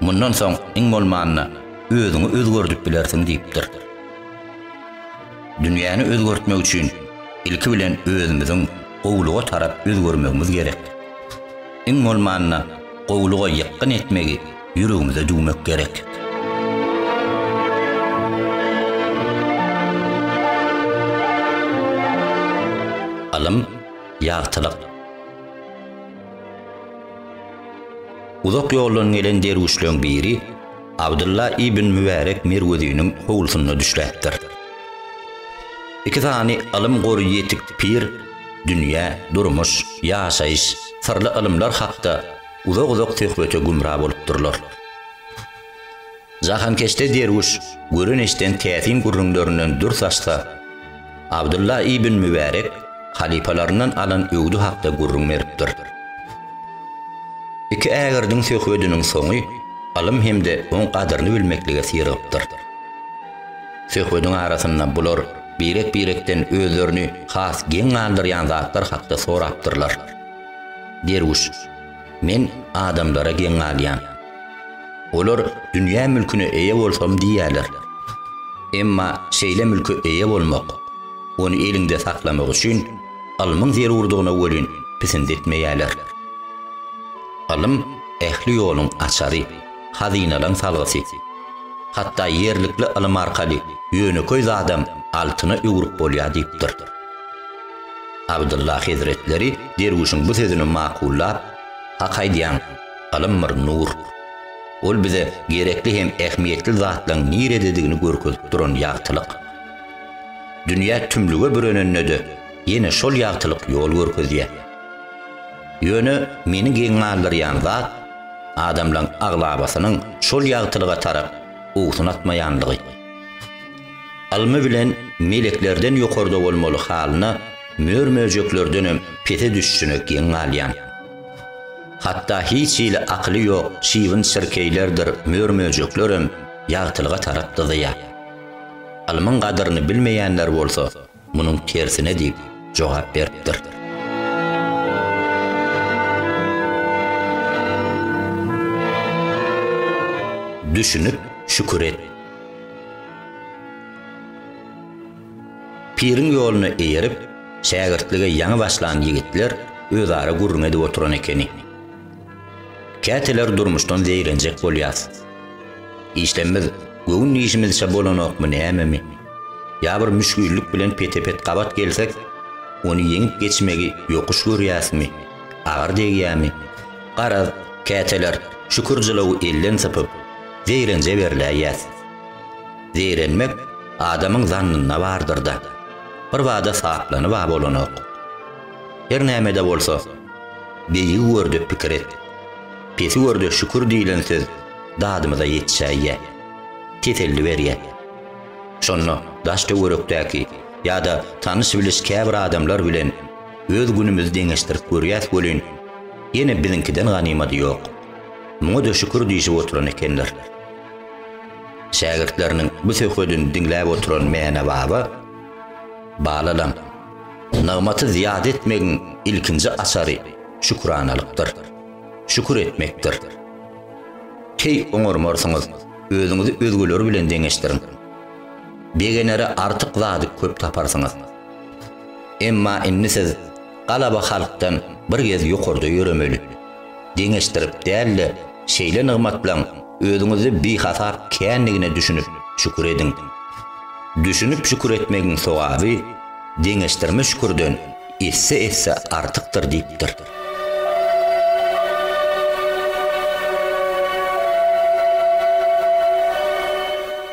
Mundan soň iň bolmanda özüňi özgerdip bilersiň diýipdir. Dünýäni özgertmek üçin ilki bilen özümiziň gowulyga tarap özgermegimiz gerek. Iň bolmanda gowulyga ýykgyn etmegi ýüregimize düwmek gerek. Ylym, ýagtylyk. Uzak ýoldan gelen derwüşleň biri Abdylla ibn Mübärek Merweziniň howlusynda düşläpdir. Iki sany ylym gory ýetik pir dünýä, durmuş, ýaşaýyş, syrly ylymlar hakda uzak-uzak söhbete gümra bolupdyrlar. Jahankeşde derwüş gören-eşiden täsin gürrüňlerinden dür saçsa, Abdylla ibn Mübärek halypalaryndan alan öwdi hakda gürrüň beripdir. Iki ägirdiň söhbediniň soňy ylym hem-de oň gadyryny bilmeklige syrygypdyr. Söhbediň arasynda bular birek-birekden özlerini has geň galdyrýan zatlar hakda sorapdyrlar. Derwüş, Men adamlara geň galýan. Olar dünýä mülküne eýe bolsam diýýärler. Emma şeýle mülke eýe bolmak, ony eliňde saklamak üçin ylmyň zerurdygyna welin pisint etmeýärler. Ylym ähli ýoluň açary, hazynalaň salgysy. Hatda ýerlikli ylym arkaly ýönekeý zadam altyna öwrüp bolýar diýipdir. Abdylla hezretleri derwüşiň bu sözüni makullap, Hak aýdýaň, ylym bir nur. Ol bize gerekli hem ähmiýetli zatlaň nirededigini görkezip duran ýagtylyk. Dünýä tümlüge bürenende-de ýene şol ýagtylyk ýol görkezýär. Ýöne meni geň galdyrýan zat, adamlaň aglabasynyň şol ýagtylyga tarap owsun atmaýanlygy. Ylmy bilen meleklerden ýokarda bolmaly halyna mör-möjeklerdenem pese düşüşine geň galýan. Hatda hiç hili akyly ýok çybyn-çirkeýlerdir mör-möjeklerem ýagtylyga tarap dyzaýar. Ylmyň gadyryny bilmeýänler bolsa munuň tersine diýip jogap beripdir. Düşünip şükür et. Piriň ýoluna eýerip, şägirtlige ýaňy başlan ýigitler özara gürrüň edip oturan ekeni. Käteler durmuşdan zeýrenjek bolýas. Işlemimiz göwün diýşimizçe bolanokmy nämemi? Ýa bir müşgillik bilen pete-pet gabat gelsek, ony ýeňip geçmegi ýokuş görýäsmi, agyr degýämi? Garaz, käteler şükür jylawy elden sypyp, zeýrenje berläýýäs. Zeýrenmek adamyň zannynda bardyr-da. Birbada saplanyb-a bolanok. Her näme-de bolsa, beýigi gör-de pikir et, pesi gör-de şükür diýlen söz dadymyza ýetişäýýä. Teselli berýä. Şonda daş-töwerekdäki ýa-da tanyş-biliş käbir adamlar bilen öz günümizi deňeşdirip görýäs welin, ýene biziňkiden ganymady ýok. Muňa-da şükür diýşip oturan ekenler. Şägirtleriniň bu söhbedini diňläp oturan Mäne baba, Balalam, nygmaty zyýada etmegiň ilkinji açary şükranalykdyr. Şükür etmekdir. Teý oňarmarsyňyz, özüňizi özgeler bilen deňeşdiriň. Begenere artyk zady köp taparsyňyz. Emma indi siz galaba halkdan bir gez ýokarda ýöremeli. Deňeşdirip däl-de, şeýle nygmatlaň özüňizde bihasap kändigine düşünip şükür ediň. Düşünip şükür etmegiň sogaby deňeşdirme şükürden esse-esse artykdyr diýipdir.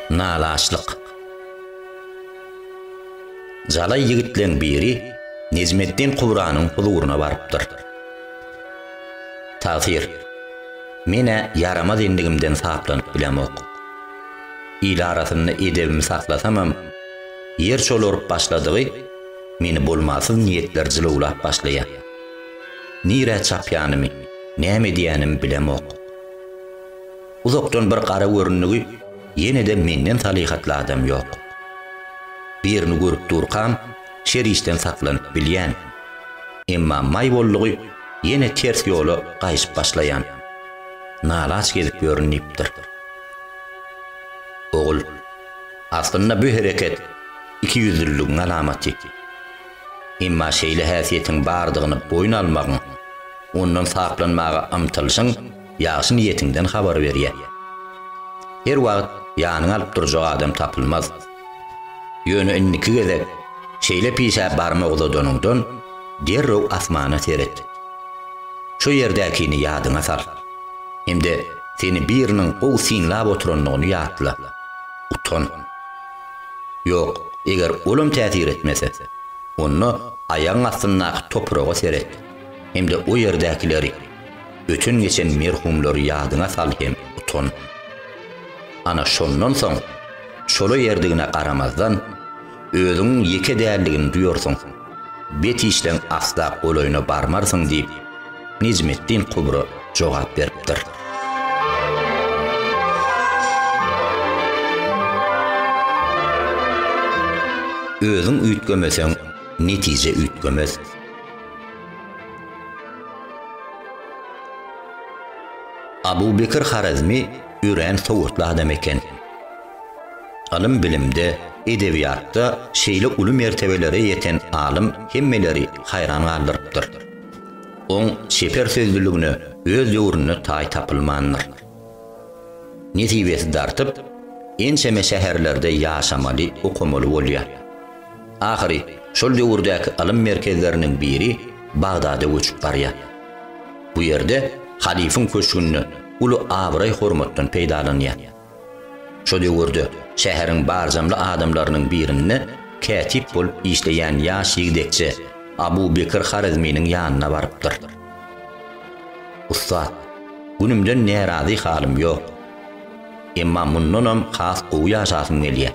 Nalaçlyk. Jalaý ýigitleň biri Nejmeddin Kubranyň huzuryna barypdyr. Tagsyr, men-ä ýaramaz endigimden saplanyp bilemok. Il arasynda edebimi saklasamam, ýer çolaryp başladygy, meni bolmasyz niýetler jylawlap başlaýar. Nirä çapýanymy, näme edýänimi bilemok. Uzakdan bir gara göründigi, ýene-de menden salyhatly adam ýok. Birini görüp durkam, şer işden saklanyp bilýän. Emma maý boldugy ýene ters ýola gaýşyp başlaýan. Nalaç gezip ýörün diýipdir. Ogul, aslynda bu hereket ikiýüzlüligiň alamaty. Emma şeýle häsiýetiň bardygyny boýun almagyň, ondan saplanmaga ymtylyşyň ýagşy niýetiňden habar berýär. Her wagt ýanyňa alyp durjak adam tapylmaz. Ýöne indiki gezek şeýle pişä barmak uzadanyňdan, derrew asmana seret. Şo ýerdäkini ýadyňa sal. Hem-de seni biriniň gowy synlap oturandygyny ýatla. Utan. Ýok, eger olam täsir etmese, onda aýagyň astyndaky topraga seret hem-de o ýerdäkileri, öten-geçen merhumlary ýadyňa sal hem utan. Ana şondan soň, çola ýerdigine garamazdan, özüňiň ýeke däldigini duýarsyň. Bet işleň asla golaýyna barmarsyň diýip, Nejmeddin Kubra jogap beripdir. Özüň üýtgemeseň, netije üýtgemez. Abu Bekir Horezmi örän sowatly adam eken. Ylym-bilimde, edebiýatda şeýle uly mertebelere ýeten alym hemmeleri haýran galdyrypdyr. Oň çeper sözlüligine öz döwründe taý tapylmandyr. Nesibesi dartyp, ençeme şäherlerde ýaşamaly, okamaly bolýar. Ahyry şol döwürdäki ylym merkezleriniň biri Bagdada göçüp barýar. Bu ýerde halyfyň köşgünde uly abraý-hormatdan peýdalanýar. Şo döwürde şäheriň barjamly adamlarynyň birinde kätip bolup işleýän ýaş ýigdekçe Abu Bekir Horezminiň ýanyna barypdyr. Ussat, günümden närazy halym ýok. Emma mundanam has gowy ýaşasym gelýär.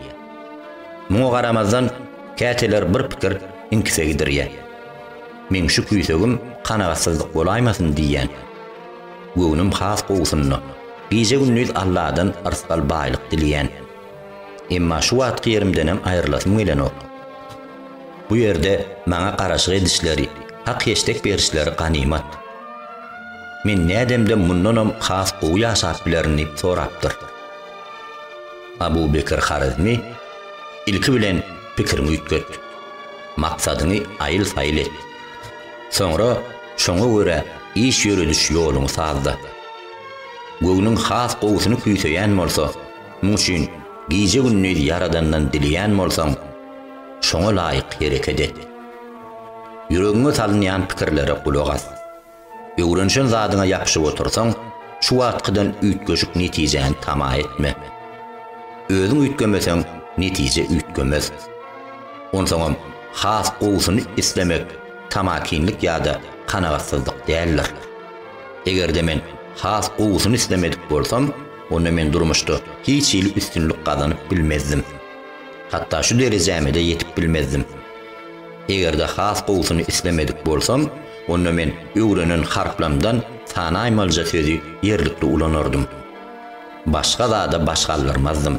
Muňa garamazdan, käteler bir pikir iňkise gidirýär. Meň şu küýsegim kanagatsyzlyk bolaýmasyn diýýän. Göwnüm has gowusynda. Gije-gündiz Alladan yrsgal-baýlyk dileýän. Emma şu wagtky ýerimdenem aýrylasym gelenok. Bu ýerde maňa garaşyk edişleri, hak-heşdek berişleri ganymat. Men nädemde mundanam has gowy ýaşap bilerin diýip sorapdyr. Abu Bekir Horezmi, Ilki bilen pikiriňi üýtget. Maksadyňy aýyl-saýyl et. Soňra şoňa görä iş ýörediş ýoluňy sazla. Göwnüň has gowusyny küýseýän bolsa, muň üçin gije-gündiz Ýaradandan dileýän bolsaň, şoňa laýyk hereket et. Ýüregiňe salynýan pikirlere gulak as. Öwrenişen zadyňa ýapyşyp otursaň, şu wagtkydan üýtgeşik netijäni tama etme. Özüň üýtgemeseň, netije üýtgemez. Onsoňam has gowusyny islemek tamakinlik ýa-da kanagatsyzlyk däldir. Eger-de men has gowusyny islemedik bolsam, onda men durmuşda hiç hili üstünlik gazanyp bilmezdim. Hatda şu derejäme-de ýetip bilmezdim. Eger-de has gowusyny islemedik bolsam, onda men öwrenen harplamdan sanaýmalyja sözi ýerlikli ulanardym. Başga zada baş galdyrmazdym.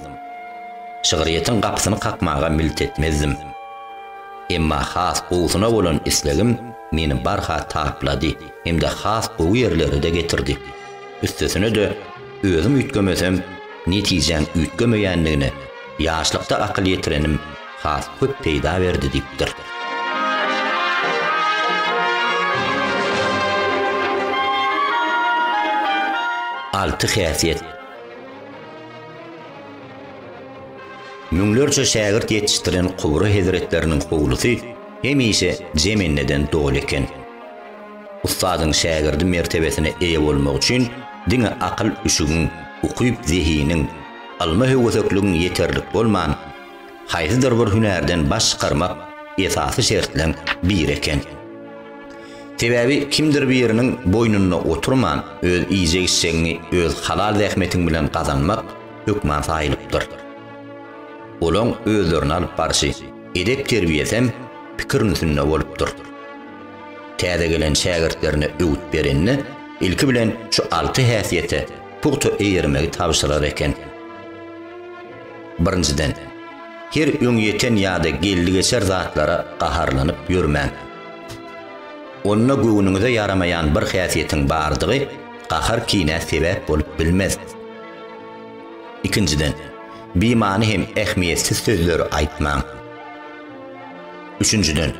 Şygryýetiň gapysyny kakmaga milt etmezdim. Emma has gowusyna bolan islegim meni barha taplady hem-de has gowy ýerlere-de getirdi. Üstesine-de, özüm üýtgemesem, netijäň üýtgemeýändigine ýaşlykda akyl ýetirenim has köp peýda berdi diýipdir. Alty häsiýet. Müňlerçe şägirt ýetişdiren Kubra hezretleriniň howlusy hemişe jemendeden doly eken. Ussadyň şägirdi mertebesine eýe bolmak üçin diňe akyl-üşügiň, ukyp-zehiniň, ylma höwesekligiň ýeterlik bolman, haýsydyr bir hünärden baş çykarmak esasy şertleň biri eken. Sebäbi kimdir biriniň boýnunda oturman, öz iýjek-içjegiňi öz halal zähmetiň bilen gazanmak hökman saýylypdyr. Olaň özlerini alyp barşy, edep-terbiýesem pikir ünsünde bolupdyr. Täze gelen şägirtlerine öwüt berende, ilki bilen şu alty häsiýete pugta eýermegi tabşyrar eken. Birinjiden, her öňýeten ýa-da geldi-geçer zatlara gaharlanyp ýörmäň. Onda göwnüňize ýaramaýan bir häsiýetiň bardygy gahar-kinä sebäp bolup bilmez. Ikinjiden, bimany hem ähmiýetsiz sözleri aýtmaň. Üçünjiden,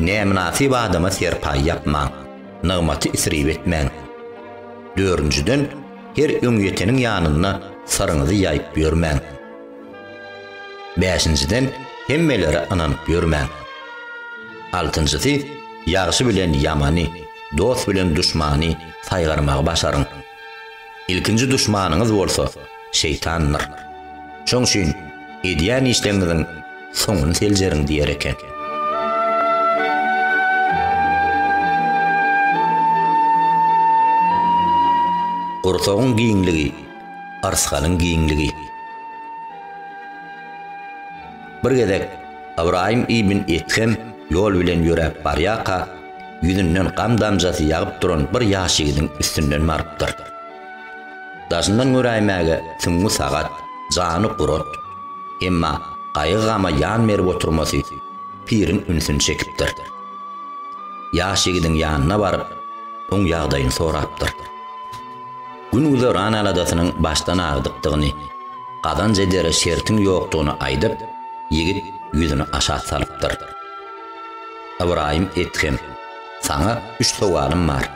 nämynasyp adama serpaý ýapmaň, nygmaty isrip etmäň. Dördünjiden, her öňýeteniň ýanynda syryňyzy ýaýyp ýörmäň. Bäşinjiden, hemmelere ynanyp ýörmäň. Altynjysy, ýagşy bilen ýamany, dost bilen duşmany saýgarmagy başaryň. Ilkinji duşmanyňyz bolsa şeýtandyr. Şoň üçin edýän işleriňiziň soňuny seljeriň diýer eken. Gursagyň giňligi, yrsgalyň giňligi. Bir gezek Ybraýym ibn Edhem ýol bilen ýöräp barýarka, ýüzünden gam damjasy ýagyp duran bir ýaş ýigidiň üstünden barypdyr. Daşyndan göräýmäge süňňi sagat, jany gurat, emma gaýgy-gama ýan berip oturmasy piriň ünsüni çekipdir. Ýaş ýigidiň ýanyna baryp, oň ýagdaýyny sorapdyr. Gün-güzeran aladasynyň başdan agdykdygyny, gazanç edere şertiň ýokdugyny aýdyp, ýigit ýüzüni aşak salypdyr. Ybraýym Edhem, saňa üç sowalym bar.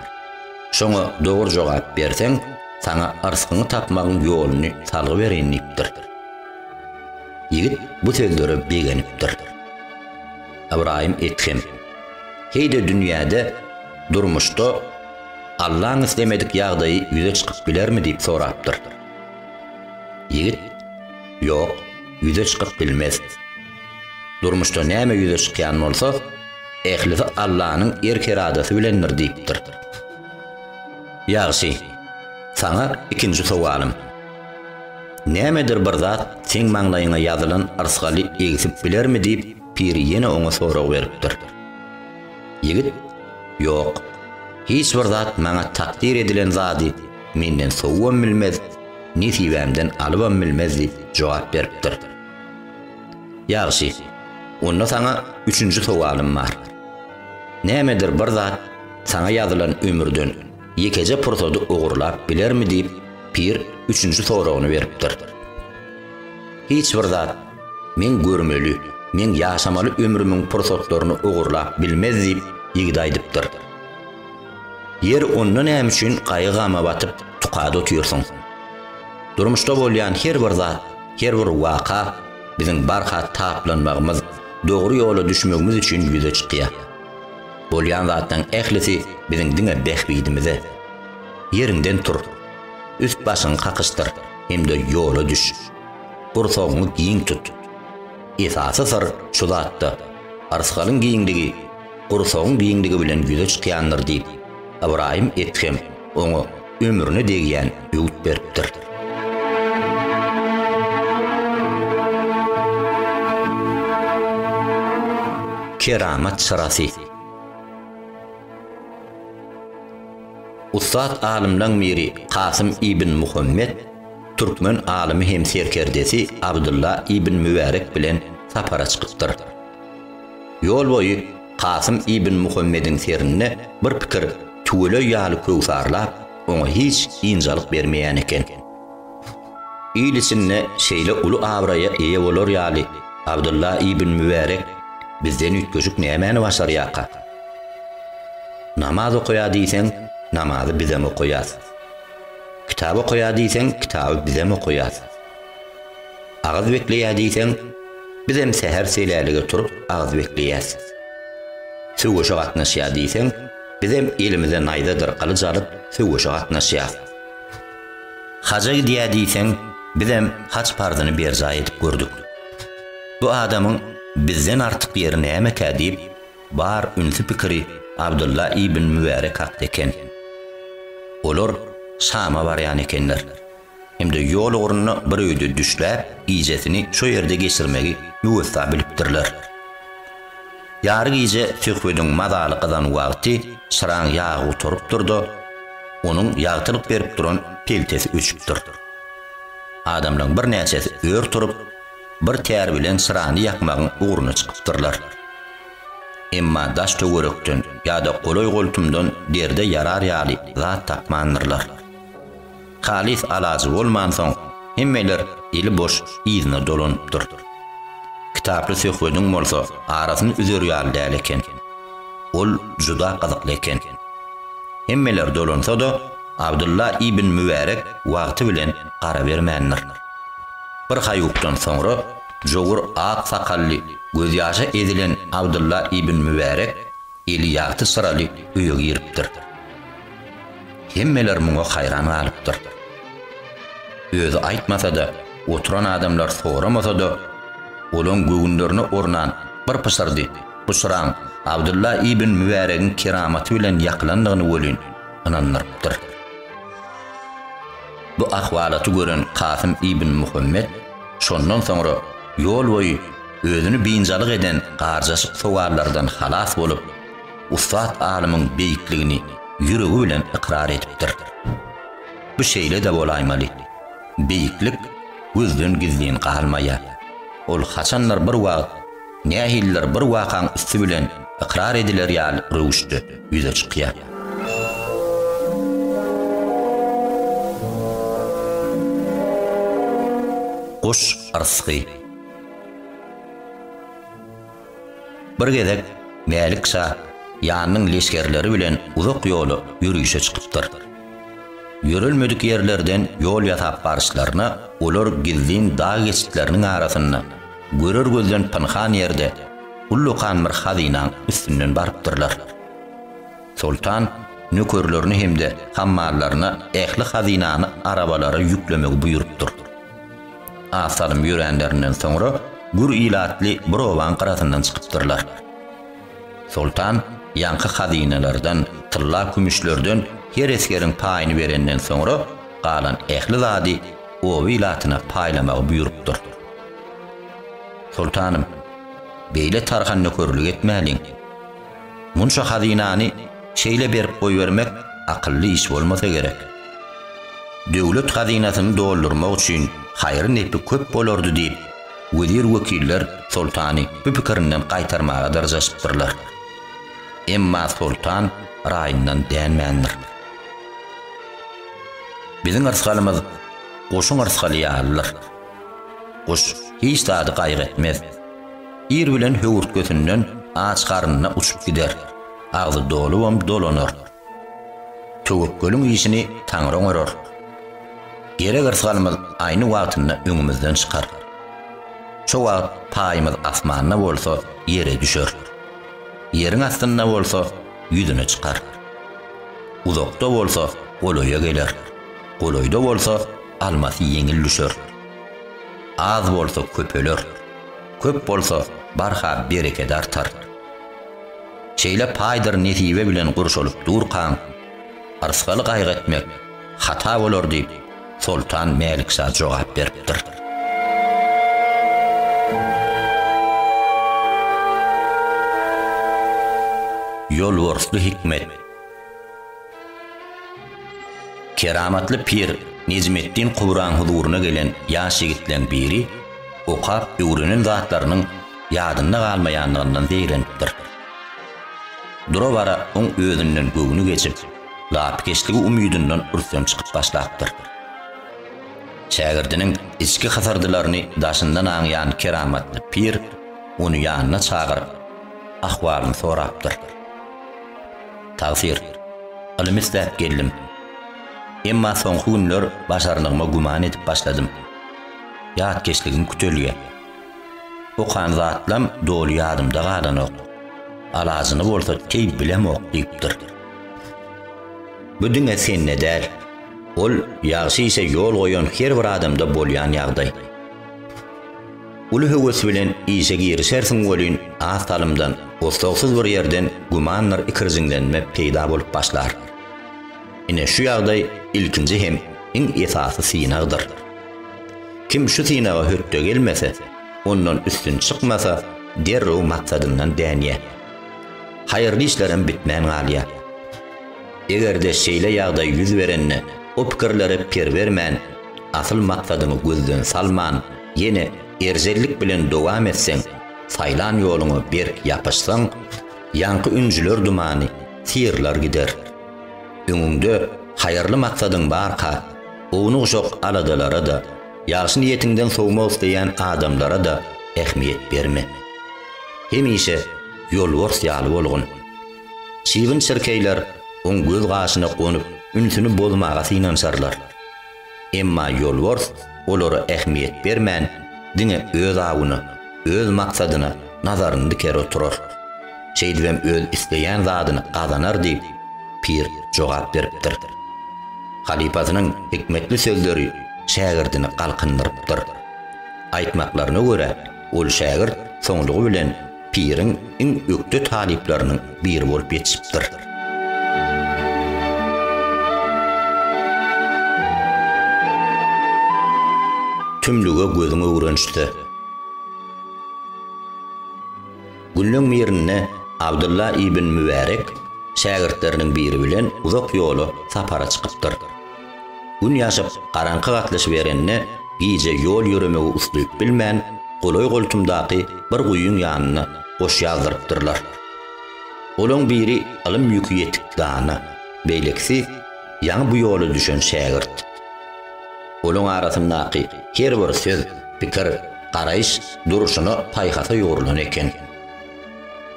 Şoňa dogry jogap berseň, saňa yrsgyňy tapmagyň ýoluny salgy bereýin diýipdir. Ýigit bu sözlere begenipdir. Ybraýym Edhem, Heý-de dünýäde, durmuşda Allaň islemedik ýagdaýy ýüze çykyp bilermi diýip sorapdyr. Ýigit, Ýok, ýüze çykyp bilmez. Durmuşda näme ýüze çykýan bolsa, ählisi Allanyň erk-eradasy bilendir diýipdir. Ýagşy, saňa ikinji sowalym. Nämedir bir zat seň maňlaýyňa ýazylan yrsgaly egsip bilermi diýip, pir ýene oňa sorag beripdir. Ýigit, Ýok, hiç bir zat maňa takdyr edilen zady menden sowubam bilmez, nesibämden alybam bilmez diýip jogap beripdir. Ýagşy, onda saňa üçünji sowalym bar. Nämedir bir zat saňa ýazylan ömürden ýekeje pursady ogurlap bilermi diýip, pir üçünji soragyny beripdir. Hiç bir zat Meň görmeli, meň ýaşamaly ömrümiň pursatlaryny ogurlap bilmez diýip, ýigit aýdypdyr. Ýeri onda näme üçin gaýgy-gama batyp, tukada otyrsyň? Durmuşda bolýan her bir zat, her bir waka biziň barha taplanmagymyz, dogry ýola düşmegimiz üçin ýüze çykýar. Bolýan zatlaryň ählisi biziň diňe bähbidimize. Ýeriňden tur, üst-başyňy kakyşdyr hem-de ýola düş. Gursagyňy giň tut. Esasy syr şu zatda, yrsgalyň giňligi gursagyň giňligi bilen ýüze çykýandyr diýip, Ybraýym Edhem oňa ömrüne degýän öwüt beripdir. Keramat çyrasy. Ussat alymlaň biri Kasym ibn Muhammet türkmen alymy hem serkerdesi Abdylla ibn Mübärek bilen sapara çykypdyr. Ýol boýy Kasym ibn Muhammediň serinde bir pikir tüweleý ýaly köwsarlap, oňa hiç ynjalyk bermeýän eken. Il içinde şeýle uly abraýa eýe bolar ýaly Abdylla ibn Mübärek bizden üýtgeşik nämäni başarýarka? Namaz okaýar diýseň, namazy bizem okaýas. Kitap okaýar diýseň, kitaby bizem okaýas. Agyz bekleýär diýseň, bizem säher selälige turup agyz bekleýäs. Söweşe gatnaşýar diýseň, bizem elimize naýzadyr gylyç alyp söweşe gatnaşýas. Haja gidýär diýseň, bizem haj parzyny berjaý edip gördük. Bu adamyň bizden artyk ýeri nämekä diýip, Bar ünsi-pikiri Abdylla ibn Mübärek hakda eken. Olar Şama barýan ekenler. Hem-de ýol ugrunda bir öýde düşläp, gijesini şo ýerde geçirmegi müwessa bilipdirler. Ýary gije söhbediň mazaly gyzan wagty çyraň ýagy gutarypdyr-da, onuň ýagtylyk berip duran peltesi öçüpdir. Adamlaň birnäçesi ör turup, bir tär bilen çyrany ýakmagyň ugruna çykypdyrlar. Emma daş-töwerekden ýa-da golaý-goltumdan derde ýarar ýaly zat tapmandyrlar. Halys alajy bolmansoň, hemmeler eli boş yzyna dolanypdyr. Kitaply söhbediň bolsa arasyny üzer ýaly däl eken. Ol juda gyzykly eken. Hemmeler dolansa-da, Abdylla ibn Mübärek wagty bilen gara bermändir. Bir haýukdan soňra jowur ak sakally, gözýaşa ezilen Abdylla ibn Mübärek eli ýagty çyraly öýe giripdir. Hemmeler muňa haýran galypdyr. Özi aýtmasa-da, oturan adamlar soramasa-da, olaň göwünlerine ornan bir pyşyrdy bu çyraň Abdylla ibn Mübäregiň keramaty bilen ýakylandygyny welin ynandyrypdyr. Bu ahwalaty gören Kasym ibn Muhammet şondan soňra ýol boýy. Özüni biynjalyk eden garjaşyk sowallardan halas bolup, ussat alymyň beýikligini ýüregi bilen ykrar edipdir. Bu şeýle-de bolaýmaly. Beýiklik gözden gizlin galmaýar. Ol haçandyr bir wagt, nähilidir bir wakaň üsti bilen ykrar ediler ýaly röwüşde ýüze çykýar. Guş yrsgy. Bir gezek Mälik şa ýanynyň leşgerleri bilen uzak ýola ýörişe çykypdyr. Ýörelmedik ýerlerden ýol ýasap baryşlaryna olar gizlin dag geçitleriniň arasynda, görer gözden pynhan ýerde ullakan bir hazynaň üstünden barypdyrlar. Soltan nökerlerini hem-de hammallaryna ähli hazynany arabalara ýüklemegi buýrupdyr. Az salym ýöränlerinden soňra gür ilatly bir obaň gyrasyndan çykypdyrlar. Soltan ýaňky hazynalardan, tylla-kümüşlerden her esgeriň paýyny berenden soňra galan ähli zady oba ilatyna paýlamagy buýrupdyr. Soltanym, beýle tarhan nökerlik etmäliň. Munça hazynany şeýle berip goýbermek akylly iş bolmasa gerek. Döwlet hazynasyny doldurmak üçin haýry-nepi köp bolardy diýip, wezir-wekiller soltany bu pikirinden gaýtarmaga dyrjaşypdyrlar. Emma soltan raýyndan dänmändir. Biziň yrsgalymyz guşuň yrsgaly ýalydyr. Guş hiç zady gaýgy etmez. Ir bilen höwürtgesinden aç garnyna uçup gider, agzy dolubam dolanar. Töwekgeliň işini Taňry oňarar. Gerek yrsgalymyz aýny wagtynda öňümizden çykar. Şo wagt paýymyz asmanda bolsa ýere düşer. Ýeriň astynda bolsa ýüzüne çykar. Uzakda bolsa golaýa geler. Golaýda bolsa almasy ýeňil düşer. Az bolsa köpeler. Köp bolsa barha berekedi artar. Şeýle paýdyr nesibe bilen gurşalyp durkaň, yrsgaly gaýgy etmek hata bolar diýip, Soltan Mälik şa jogap beripdir. Ýolbarsly hikmet. Keramatly pir Nejmeddin Kubraň huzuryna gelen ýaş ýigitleň biri okap öwrenen zatlarynyň ýadynda galmaýandygyndan zeýrenipdir. Dura-bara oň özünden göwni geçip, lapykeçligi umydyndan ürsden çykyp başlapdyr. Şägirdiniň içki hysyrdylaryny daşyndan aňýan keramatly pir ony ýanyna çagyryp, ahwalyny sorapdyr. Tagsyr, ylym isläp geldim. Emma soňky günler başarnygyma güman edip başladym. Ýatkeşligim kütelýär. Okan zatlam doly ýadymda galanok. Alajyny bolsa teý bilemok diýipdir. Bu diňe sende däl. Ol ýagşy işe ýol goýan her bir adamda bolýan ýagdaý. Uly höwes bilen işe girişersiň welin az salymdan oslagsyz bir ýerden gümandyr ikirjiňlenme peýda bolup başlar. Ine şu ýagdaý ilkinji hem iň esasy synagdyr. Kim şu synaga hötde gelmese, ondan üstün çykmasa derrew maksadyndan dänýär. Haýyrly işlerem bitmän galýar. Eger-de şeýle ýagdaý ýüz berende o pikirlere per bermän, asyl maksadyňy gözden salman, ýene erjellik bilen dowam etseň, saýlan ýoluňa berk ýapyşsaň, ýaňky ünjüler dumany syrylar gider. Öňüňde haýyrly maksadyň barka, ownuk-uşak aladalara-da, ýagşy niýetiňden sowmak isleýän adamlara-da ähmiýet berme. Hemişe ýolbars ýaly bolgun. Çybyn-çirkeýler oň göz-gaşyna gonup, ünsüni bozmaga synanyşarlar. Emma ýolbars olara ähmiýet bermän, diňe öz awuna, öz maksadyna nazaryny diker oturar. Şeýdibem öz isleýän zadyny gazanar diýip, pir jogap beripdir. Halypasynyň hikmetli sözleri şägirdini galkyndyrypdyr. Aýtmaklaryna görä, ol şägirt soňlugy bilen piriň iň ökde talyplarynyň biri bolup ýetişipdir. Tümlüge gözüň öwrenişse. Günleň birinde Abdylla ibn Mübärek şägirtleriniň biri bilen uzak ýola sapara çykypdyr. Gün ýaşyp, garaňky gatlyşyberende, gije ýol ýöremegi uslyp bilmän, golaý-goltumdaky bir guýyň ýanynda goş ýazdyrypdyrlar. Olaň biri ylym ýüki ýetik dana, beýlekisi ýaňy bu ýola düşen şägirt. Olaň arasyndaky her bir söz, pikir, garaýyş durşuna paýhasa ýugrulan eken.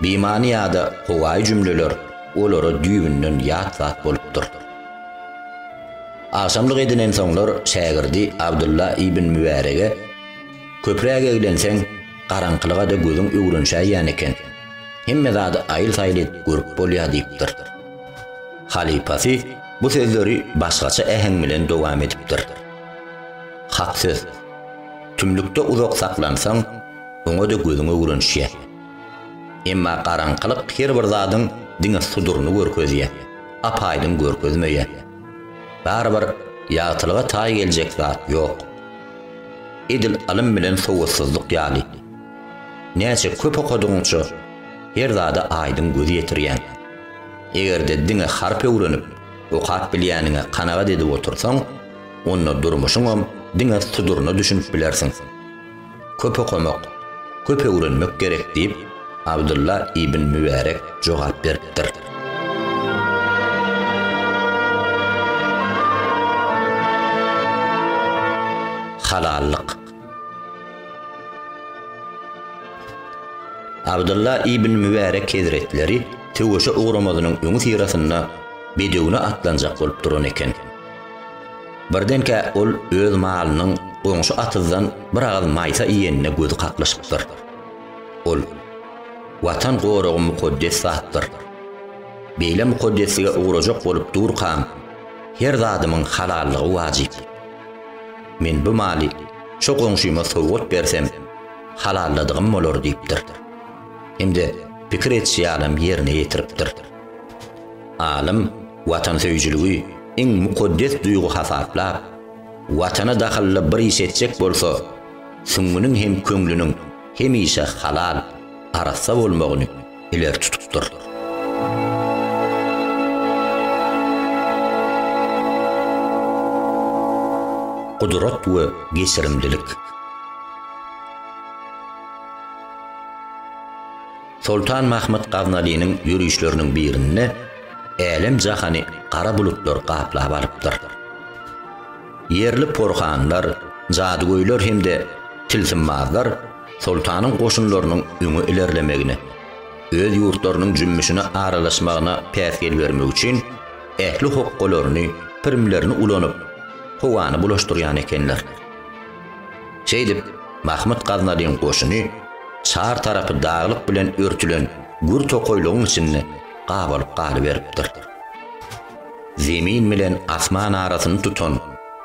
Bimany ýa-da howaýy jümleler olara düýbünden ýat zat bolupdyr. Agşamlyk edinensoňlar şägirdi Abdylla ibn Mübärege, Köpräk eglenseň, garaňkylyga-da gözüň öwrenişäýýän eken. Hemme zady aýyl-saýyl edip görüp bolýar diýipdir. Halypasy bu sözleri başgaça äheň bilen dowam edipdir. Hak söz. Tümlükde uzak saklansaň, oňa-da gözüň öwrenişýär. Emma garaňkylyk her bir zadyň diňe suduryny görkezýär, ap-aýdyň görkezmeýär. Barybir ýagtylyga taý geljek zat ýok. Edil ylym bilen sowatsyzlyk ýaly. Näçe köp okadygyňça, her zada aýdyň göz ýetirýäň. Eger-de diňe harp öwrenip, okap bilýäniňe kanagat edip otursaň, onda durmuşyňam diňe suduryna düşünip bilersiň. Köp okamak, köp öwrenmek gerek diýip, Abdylla ibn Mübärek jogap beripdir. Halallyk. Abdylla ibn Mübärek hezretleri söweşe ugramazynyň öňüsyrasynda bedewine atlanjak bolup duran eken. Birdenkä ol öz malynyň goňşy atyzdan bir agyz maýsa iýenine gözi kaklyşypdyr. Ol, Watan goragy mukaddes zatdyr. Beýle mukaddeslige ugrajak bolup durkam, her zadymyň halallygy wajyp. Men bu maly şo goňşyma sowgat bersem, halalladygym bolar diýipdir. Hem-de pikir etişi ýalam ýerine ýetiripdir. Alym watansöýüjiligi iň mukaddes duýgy hasaplap, Watana dahylly bir iş etjek bolsa, süňňüniň hem köňlüniň hemişe halal, arassa bolmagyny ileri tutupdyr. Gudrat we geçirimlilik. Soltan Mahmyt Gaznalynyň ýörişleriniň birinde älem-jahany gara bulutlar gaplap alypdyr. Ýerli porhanlar, jadygöýler hem-de tilsimbazlar soltanyň goşunlarynyň öňe ilerlemegine, öz ýurtlarynyň jümmüşine aralaşmagyna päsgel bermek üçin ähli hokgalaryny, pirimlerini ulanyp, howany bulaşdyrýan ekenler. Şeýdip, Mahmyt Gaznalyň goşuny çar tarapy daglyk bilen örtülen gür tokaýlygyň içinde gabalyp galyberipdir. Zemin bilen asman arasyny tutan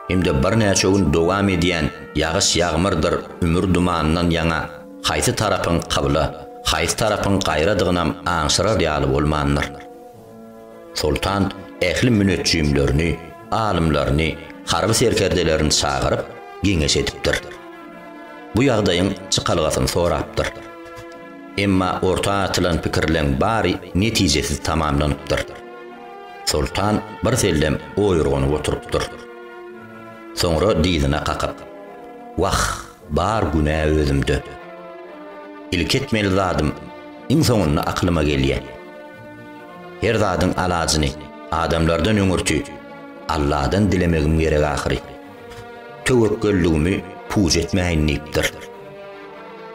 hem-de birnäçe gün dowam edýän ýagyş-ýagmyrdyr ümür-dumandan ýaňa haýsy tarapyň kybla, haýsy tarapyň gaýradygynam aňşyrar ýaly bolmandyr. Soltan ähli müneçjimlerini, alymlaryny, harby serkerdelerini çagyryp, geňeş edipdir. Bu ýagdaýyň çykalgasyny sorapdyr. Emma orta atylan pikirleň bary netijesiz tamamlanypdyr. Soltan birsellem oýurganyp oturypdyr. Soňra dyzyna kakyp, Wah, bar günä özümde. Ilki etmeli zadym iň soňunda akylyma gelýä. Her zadyň alajyny adamlardan öňürti Alladan dilemegim gerek ahyry. Töwekgelligimi puç etmäýin diýipdir.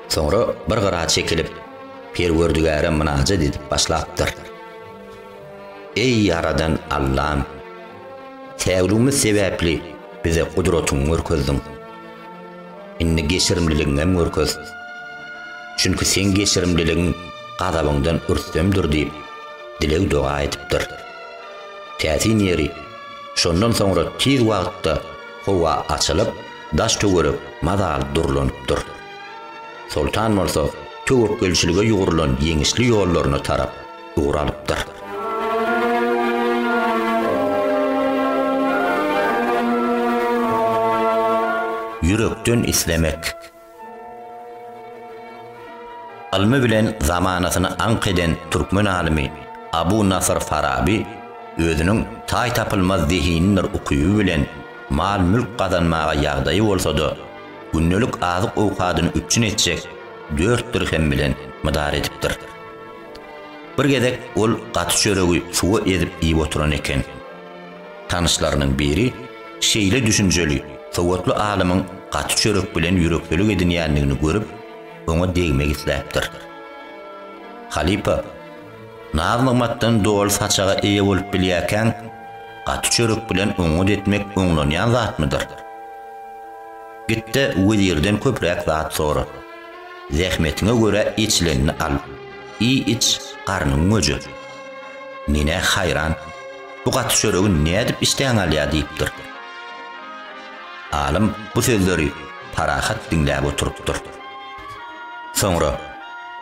Soňra bir gyra çekilip, Perwerdigäre mynajat edip başlapdyr. Eý, Ýaradan Allam! Säwligimiz sebäpli bize gudratyňy görkezdiň. Indi geçirimliligiňem görkez. Çünki seň geçirimliligiň gazabyňdan rüstemdir diýip, dileg-doga edipdir. Täsin ýeri, şondan soňra tiz wagtda howa açylyp, daş-töwerek mazaly durlanypdyr. Soltan bolsa töwekgelçilige ýugrulan ýeňişli ýollaryna tarap ugur alypdyr. Ýürekden islemek. Ylmy bilen zamanasyny aňk eden türkmen alymy Abu Nasr Faraby özüniň taý tapylmaz zehinindir ukyby bilen mal-mülk gazanmaga ýagdaýy bolsa-da, gündelik azyk-owkadyny üpjün etjek dört dirhem bilen mydar edipdir. Bir gezek ol gaty çöregi suwa ezip iýip oturan eken. Tanyşlarynyň biri şeýle düşünjeli, sowatly alymyň gaty çörek bilen ýürekselik edinýändigini görüp, oňa degmek isläpdir. Halypa, naz-nygmatdan doly saçaga eýe bolup bilýärkäň, gaty çörek bilen oňňut etmek oňlanýan zatmydyr? Git-de, wezirden köpräk zat sora. Zähmetiňe görä eçilenini al. Iý-iç, garnyň göje. Men-ä haýran, bu gaty çöregi nädip işdäň alýar diýipdir. Alym bu sözleri parahat diňläp oturypdyr. Soňra,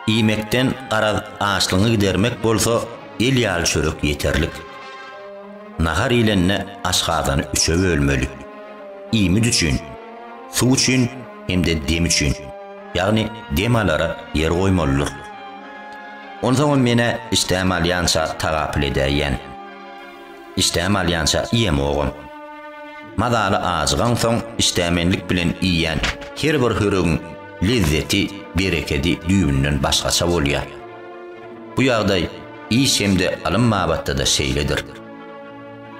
Iýmekden garaz açlygyňy gidermek bolsa el ýaly çörek ýeterlik. Nahar iýlende aşgazany üçe bölmeli. Iýmit üçin, suw üçin hem-de dem üçin, ýagny dem alara ýer goýmalydyr. Onsoňam men-ä işdäm alýança tagapyl edäýýän. Işdäm alýança iýemogam. Mazaly ajygaňsoň işdämenlik bilen iýýän her bir höregiň lezzeti, berekedi düýbünden başgaça bolýar. Bu ýagdaý iş hem-de ylym babatda-da şeýledir.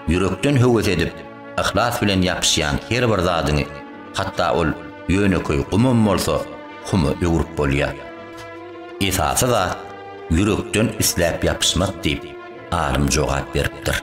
Ýürekden höwes edip, yhlas bilen ýapyşýan her bir zadyňy, hatda ol ýönekeý gumam bolsa, huma öwrüp bolýar. Esasy zat, ýürekden isläp ýapyşmak diýip, alym jogap beripdir.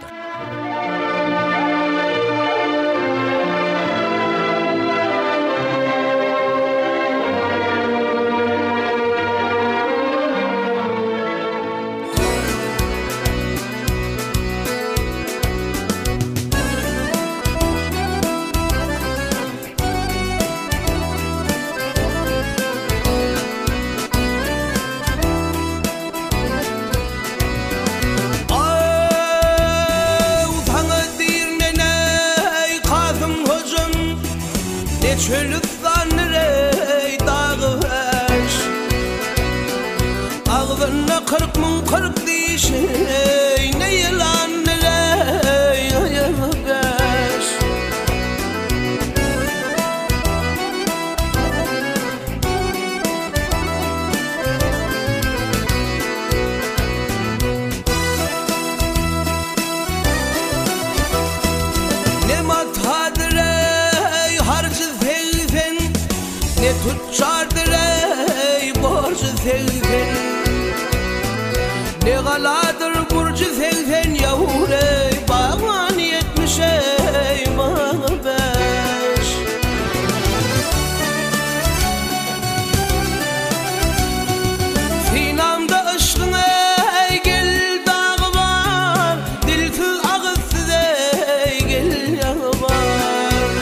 Aw, saňa diýrneneý, Kasym hojam, Ne çölüstandyr-eý, dagy-bäş. Agzynda 40 müň 40 dişi-eý, Ne ýylandyr-eý, aýagy bäş. Ne matadyr eý harjy 80, Ne tüçjardyr eý borjy 80. Ne galadyr burjy 80 ýawur eý, Bagban 70 eý maňa bäş. Synamda yşgyň eý gel dagy bar, Dilsiz agyzsyz eý gel ýagy bar.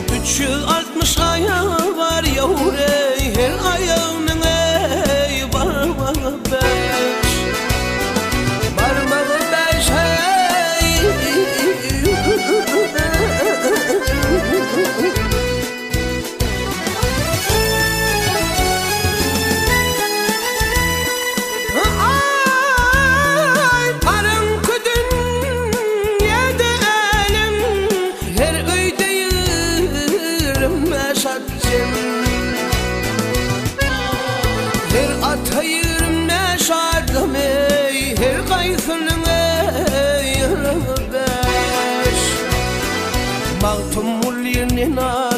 360 aýagy bar ýawur eý, Her aýagynyň eý barmagy bäş. Barmagy bäş eý. Aý, garaňky dünýede älem, Her öýde 25 at jem. Her ata 25 adam eý, Her gaýsynyň eý, ýaragy bäş. Magtymguly nena.